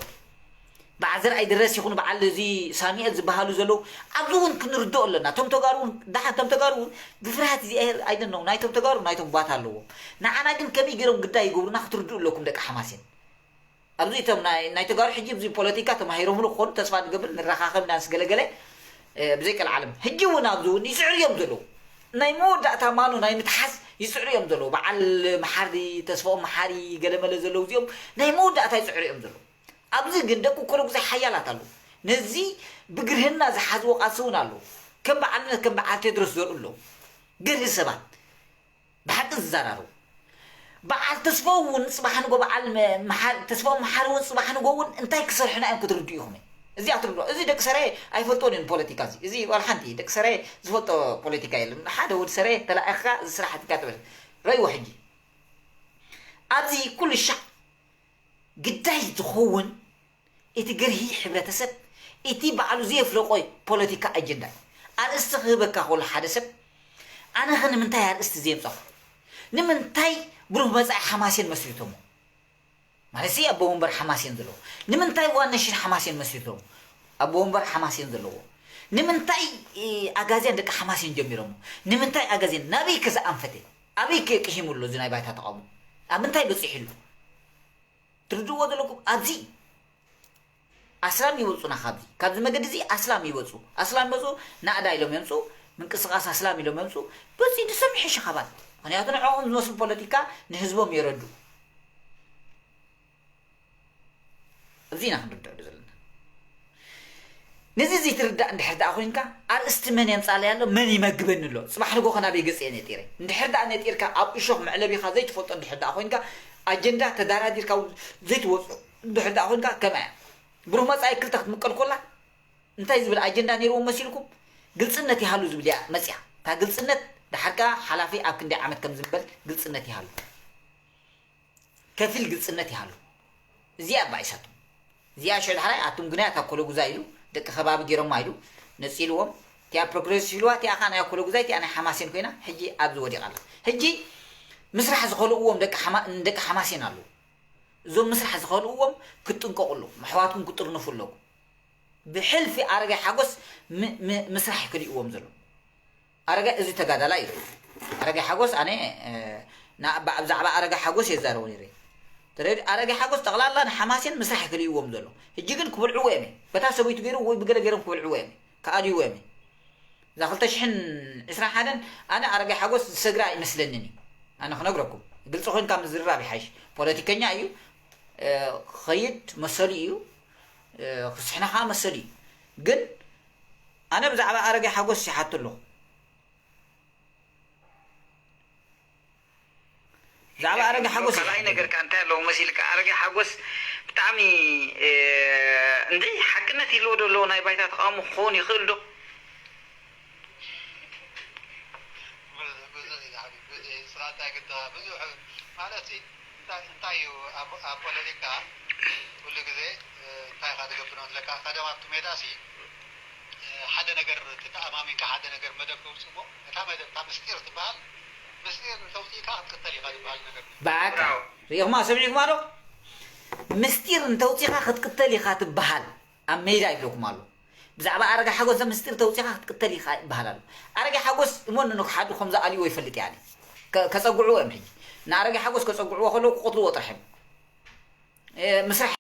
በዓል ዘርኣይ ድረስ ይኹን በዓል እዚ ሳሚኤል ዝበሃሉ ዘለዉ ኣብዚ እውን ክንርድኦ ኣለና እቶም ተጋሩ እውን ደሓን እቶም ተጋሩ እውን ብፍርሃት እዚ ኣይደነው ናይቶም ተጋሩ ናይቶም ባት ኣለዎም ንዓና ግን ከመይ ገይሮም ግዳይ ይገብሩና ክትርድኡ ኣለኩም ደቂ ሓማሴን ኣብዚ እቶም ናይ ናይ ተጋሩ ሕጂ ኣብዚ ፖለቲካ ተማሂሮምሉ ክኾኑ ተስፋ ንገብር ንረኻኸብ ኢና ስገለገለ ብዘይ ቀልዓለም ሕጂ እውን ኣብዚ እውን ይስዕሩ እዮም ዘለዉ ናይ መወዳእታ ማኑ ናይ ምትሓዝ ይስዕሩ እዮም ዘለዉ በዓል መሓሪ ተስፋኦም መሓሪ ገለመለ ዘለዉ እዚኦም ናይ መወዳእታ ይስዕሩ እዮም ዘለዉ ኣብዚ ግን ደቂ ኮሎ ግዜ ሓያላት ኣለዉ ነዚ ብግርህና ዝሓዝዎ ቃልሲ እውን ኣለዉ ከም በዓልነት ከም በዓል ቴድሮስ ዘርኡ ኣለዉ ገርሂ ሰባት ብሓቂ ዝዘራረቡ በዓል ተስፋ እውን ፅባሕ ንጎ በዓል ተስፋ መሓሪ እውን ፅባሕ ንጎ እውን እንታይ ክሰርሑና እዮም ክትርድኡ ኢኹም እዚኣ ትርድኦ እዚ ደቂ ሰራየ ኣይፈልጦን እዮም ፖለቲካ እዚ እዚ ዋላ ሓንቲ ደቂ ሰራየ ዝፈልጦ ፖለቲካ የለን ሓደ ወዲ ሰራየ ተላኢኽካ እዚ ስራሕ ኣትካ ትብል ረእይዎ ሕጂ ኣብዚ ኩሉ ሻዕ ግዳይ ዝኸውን እቲ ገርሂ ሕብረተሰብ እቲ ባዕሉ ዘየፍለቆ ፖለቲካ ኣጀንዳ እዩ። ኣርእስቲ ክህበካ ከሎ ሓደ ሰብ ኣነ ኸ ንምንታይ ኣርእስቲ ዘየምፀኹ? ንምንታይ ብሩህ መፃኢ ሓማሴን መስሪቶሞ? ማለት ኣቦ ወንበር ሓማሴን ዘለዎ ንምንታይ ዋን ነሽን ሓማሴን መስሪቶሞ? ኣቦ ወንበር ሓማሴን ዘለዎ ንምንታይ ኣጋዝያን ደቂ ሓማሴን ጀሚሮሞ? ንምንታይ ኣጋዝያን ናበይ ከ ዝኣንፈተ? ኣበይ ከ ቅሂሙ ኣሎ እዚ ናይ ባይታ ተቓውሞ? ኣብ ምንታይ በፂሑ ኣሎ? ትርድእዎ ዘለኩም ኣብዚ ኣስላም ይወፁና ካብዚ ካብዚ መገዲ እዚ ኣስላም ይወፁ ኣስላም ይወፁ ናእዳ ኢሎም የምፁ ምንቅስቃስ ኣስላም ኢሎም የምፁ በዚ ንሶም ይሕሹ ካባል ምክንያቱ ንዕኦም ዝመስሉ ፖለቲካ ንህዝቦም የረዱ እዚ ኢና ክንርድዕሉ ዘለና ነዚ ዘይትርዳእ እንድሕር ደኣ ኮይንካ፣ ኣርእስቲ መን የምጻለይ ኣሎ፣ መን ይመግበኒ ኣሎ፣ ጽባሕ ንጎ ከናበይ ገጽ እየ ነጢረ? እንድሕር ደኣ ነጢርካ ኣብ እሾኽ መዕለቢኻ ዘይትፈልጦ እንድሕር ደኣ ኮይንካ፣ ኣጀንዳ ተዳራዲርካ ዘይትወጽኦ እንድሕር ደኣ ኮይንካ፣ ከመያ ብሩህ መጻኢ ክልተ ክትምቀል ኮላ እንታይ ዝብል ኣጀንዳ ነይርዎም መሲልኩም? ግልጽነት ይሃሉ ዝብል እያ መጽያ። እታ ግልጽነት ደሓርካ ሓላፊ ኣብ ክንደይ ዓመት ከም ዝንበል ግልጽነት ይሃሉ። ከፊል ግልጽነት ይሃሉ። እዚኣ ባይሳቱ እዚኣ ሸድሓራይ ኣቱም ግናያት ኣኮለጉዛ ኢሉ ደቂ ከባቢ ገይሮማ ኢሉ ነጺልዎም። እቲኣ ፕሮግረሲቭ ኢልዋ፣ እቲኣ ኸዓ ናይ ኣኮለጉዛይ፣ እቲኣ ናይ ሓማሴን ኮይና ሕጂ ኣብዚ ወዲቓ ኣላ። ሕጂ ምስራሕ ዝኸልእዎም ደቂ ሓማ-፣ ደቂ ሓማሴን ኣለዉ። እዞም ምስራሕ ዝኸልእዎም ክትጥንቀቑ ኣለዎም። ኣሕዋትኩም ክጥርንፉ ኣለዎም። ብሕልፊ ኣረጋይ ሓጎስ ም-፣ ም-፣ ምስራሕ ይክልእዎም ዘሎ። ኣረጋይ እዚ ተጋዳላይ እዩ። ኣረጋይ ሓጎስ ኣነ፣ እ፣ ና-፣ ባ-፣ ብዛዕባ ኣረጋይ ሓጎስ እየ ዝዛረቡ ነይረ። ተረድ-፣ ኣረጋይ ሓጎስ ጠቕላላ ንሓማሴን ምስራሕ ይክልእዎም ዘሎ። ሕጂ ግን ክበልዕዎ እዮም። በታ ሰበይቱ ገይሩ ወይ ብገለ ገይሮም ክበልዕዎ እዮም። ክኣልይዎ እዮም። እዛ ክልተ ሽሕን ዕስራን ሓደን ኣነ ኣረጋይ ሓጎስ ዝሰግራ ኣይመስለንን እዩ። ኣነ ክነግረኩም፣ ግልፂ ኮይንካ ምዝርራብ ይሓይሽ። ፖለቲከኛ እዩ፣ እ፣ ክኸይድ መሰሉ እዩ፣ እ፣ ክስሕና ከዓ መሰሉ እዩ። ግን ኣነ ብዛዕባ ኣረጋይ ሓጎስ ይሓቱ ኣለኹ። ብዛዕባ ኣረጋይ ሓጎስ ካልኣይ ይሓቱ ነገር ኣለኹ። ከ እንታይ ኣለዎ መሲልካ? ኣረጋይ ሓጎስ ብጣዕሚ፣ እ፣ እንዲ ሓቅነት ይህልዎ ዶ ኣለዎ? ናይ ባይታ ተቃውሞ ክኸውን ይኽእል ዶ? ብዙ፣ ብዙ እዩ ዝዓቢ፣ ብዙ እዩ። ንስኻ እንታይ ግድኻ? ብዙሕ ማለት እዩ። እንታይ፣ እንታይ እዩ ኣብ፣ ኣብ ፖለቲካ ኩሉ ግዜ፣ እ፣ እንታይ ኢኻ ትገብር መስለካ? ቀደም ኣብቲ ሜዳ ሲ፣ እ፣ ሓደ ነገር ተተኣማሚንካ ሓደ ነገር መደብ ተውፅእ እሞ፣ እታ መደብ፣ እታ ምስጢር ትበሃል፣ ምስጢር እንተውፅእካ ክትቅተል ኢኻ ዝበሃል ነገር። በቃ። ብራቮ። ሪኢኹማ፣ ሰሚዕኩማ ዶ? ምስጢር እንተውፅእካ ክትቅተል ኢኻ ትበሃል። ኣብ ሜዳ ይብለኩም ኣሎ። ብዛዕባ ኣረጋይ ሓጎስ ምስጢር ተውፂኻ ክትቅተል ኢኻ ይበሃል ኣሎ። ኣረጋይ ሓጎስ እሞ ንንኩሓዱ ከም ዝኣልይዎ ይፈልጥ እየ ኣነ። ከ-፣ ከፀግዕዎ እዮም ሕጂ። ንኣረጋይ ሓጎስ ከፀግዕዎ ከለዉ ክቐትልዎ ጥራሕ እዮም። እ፣ ምስራሕ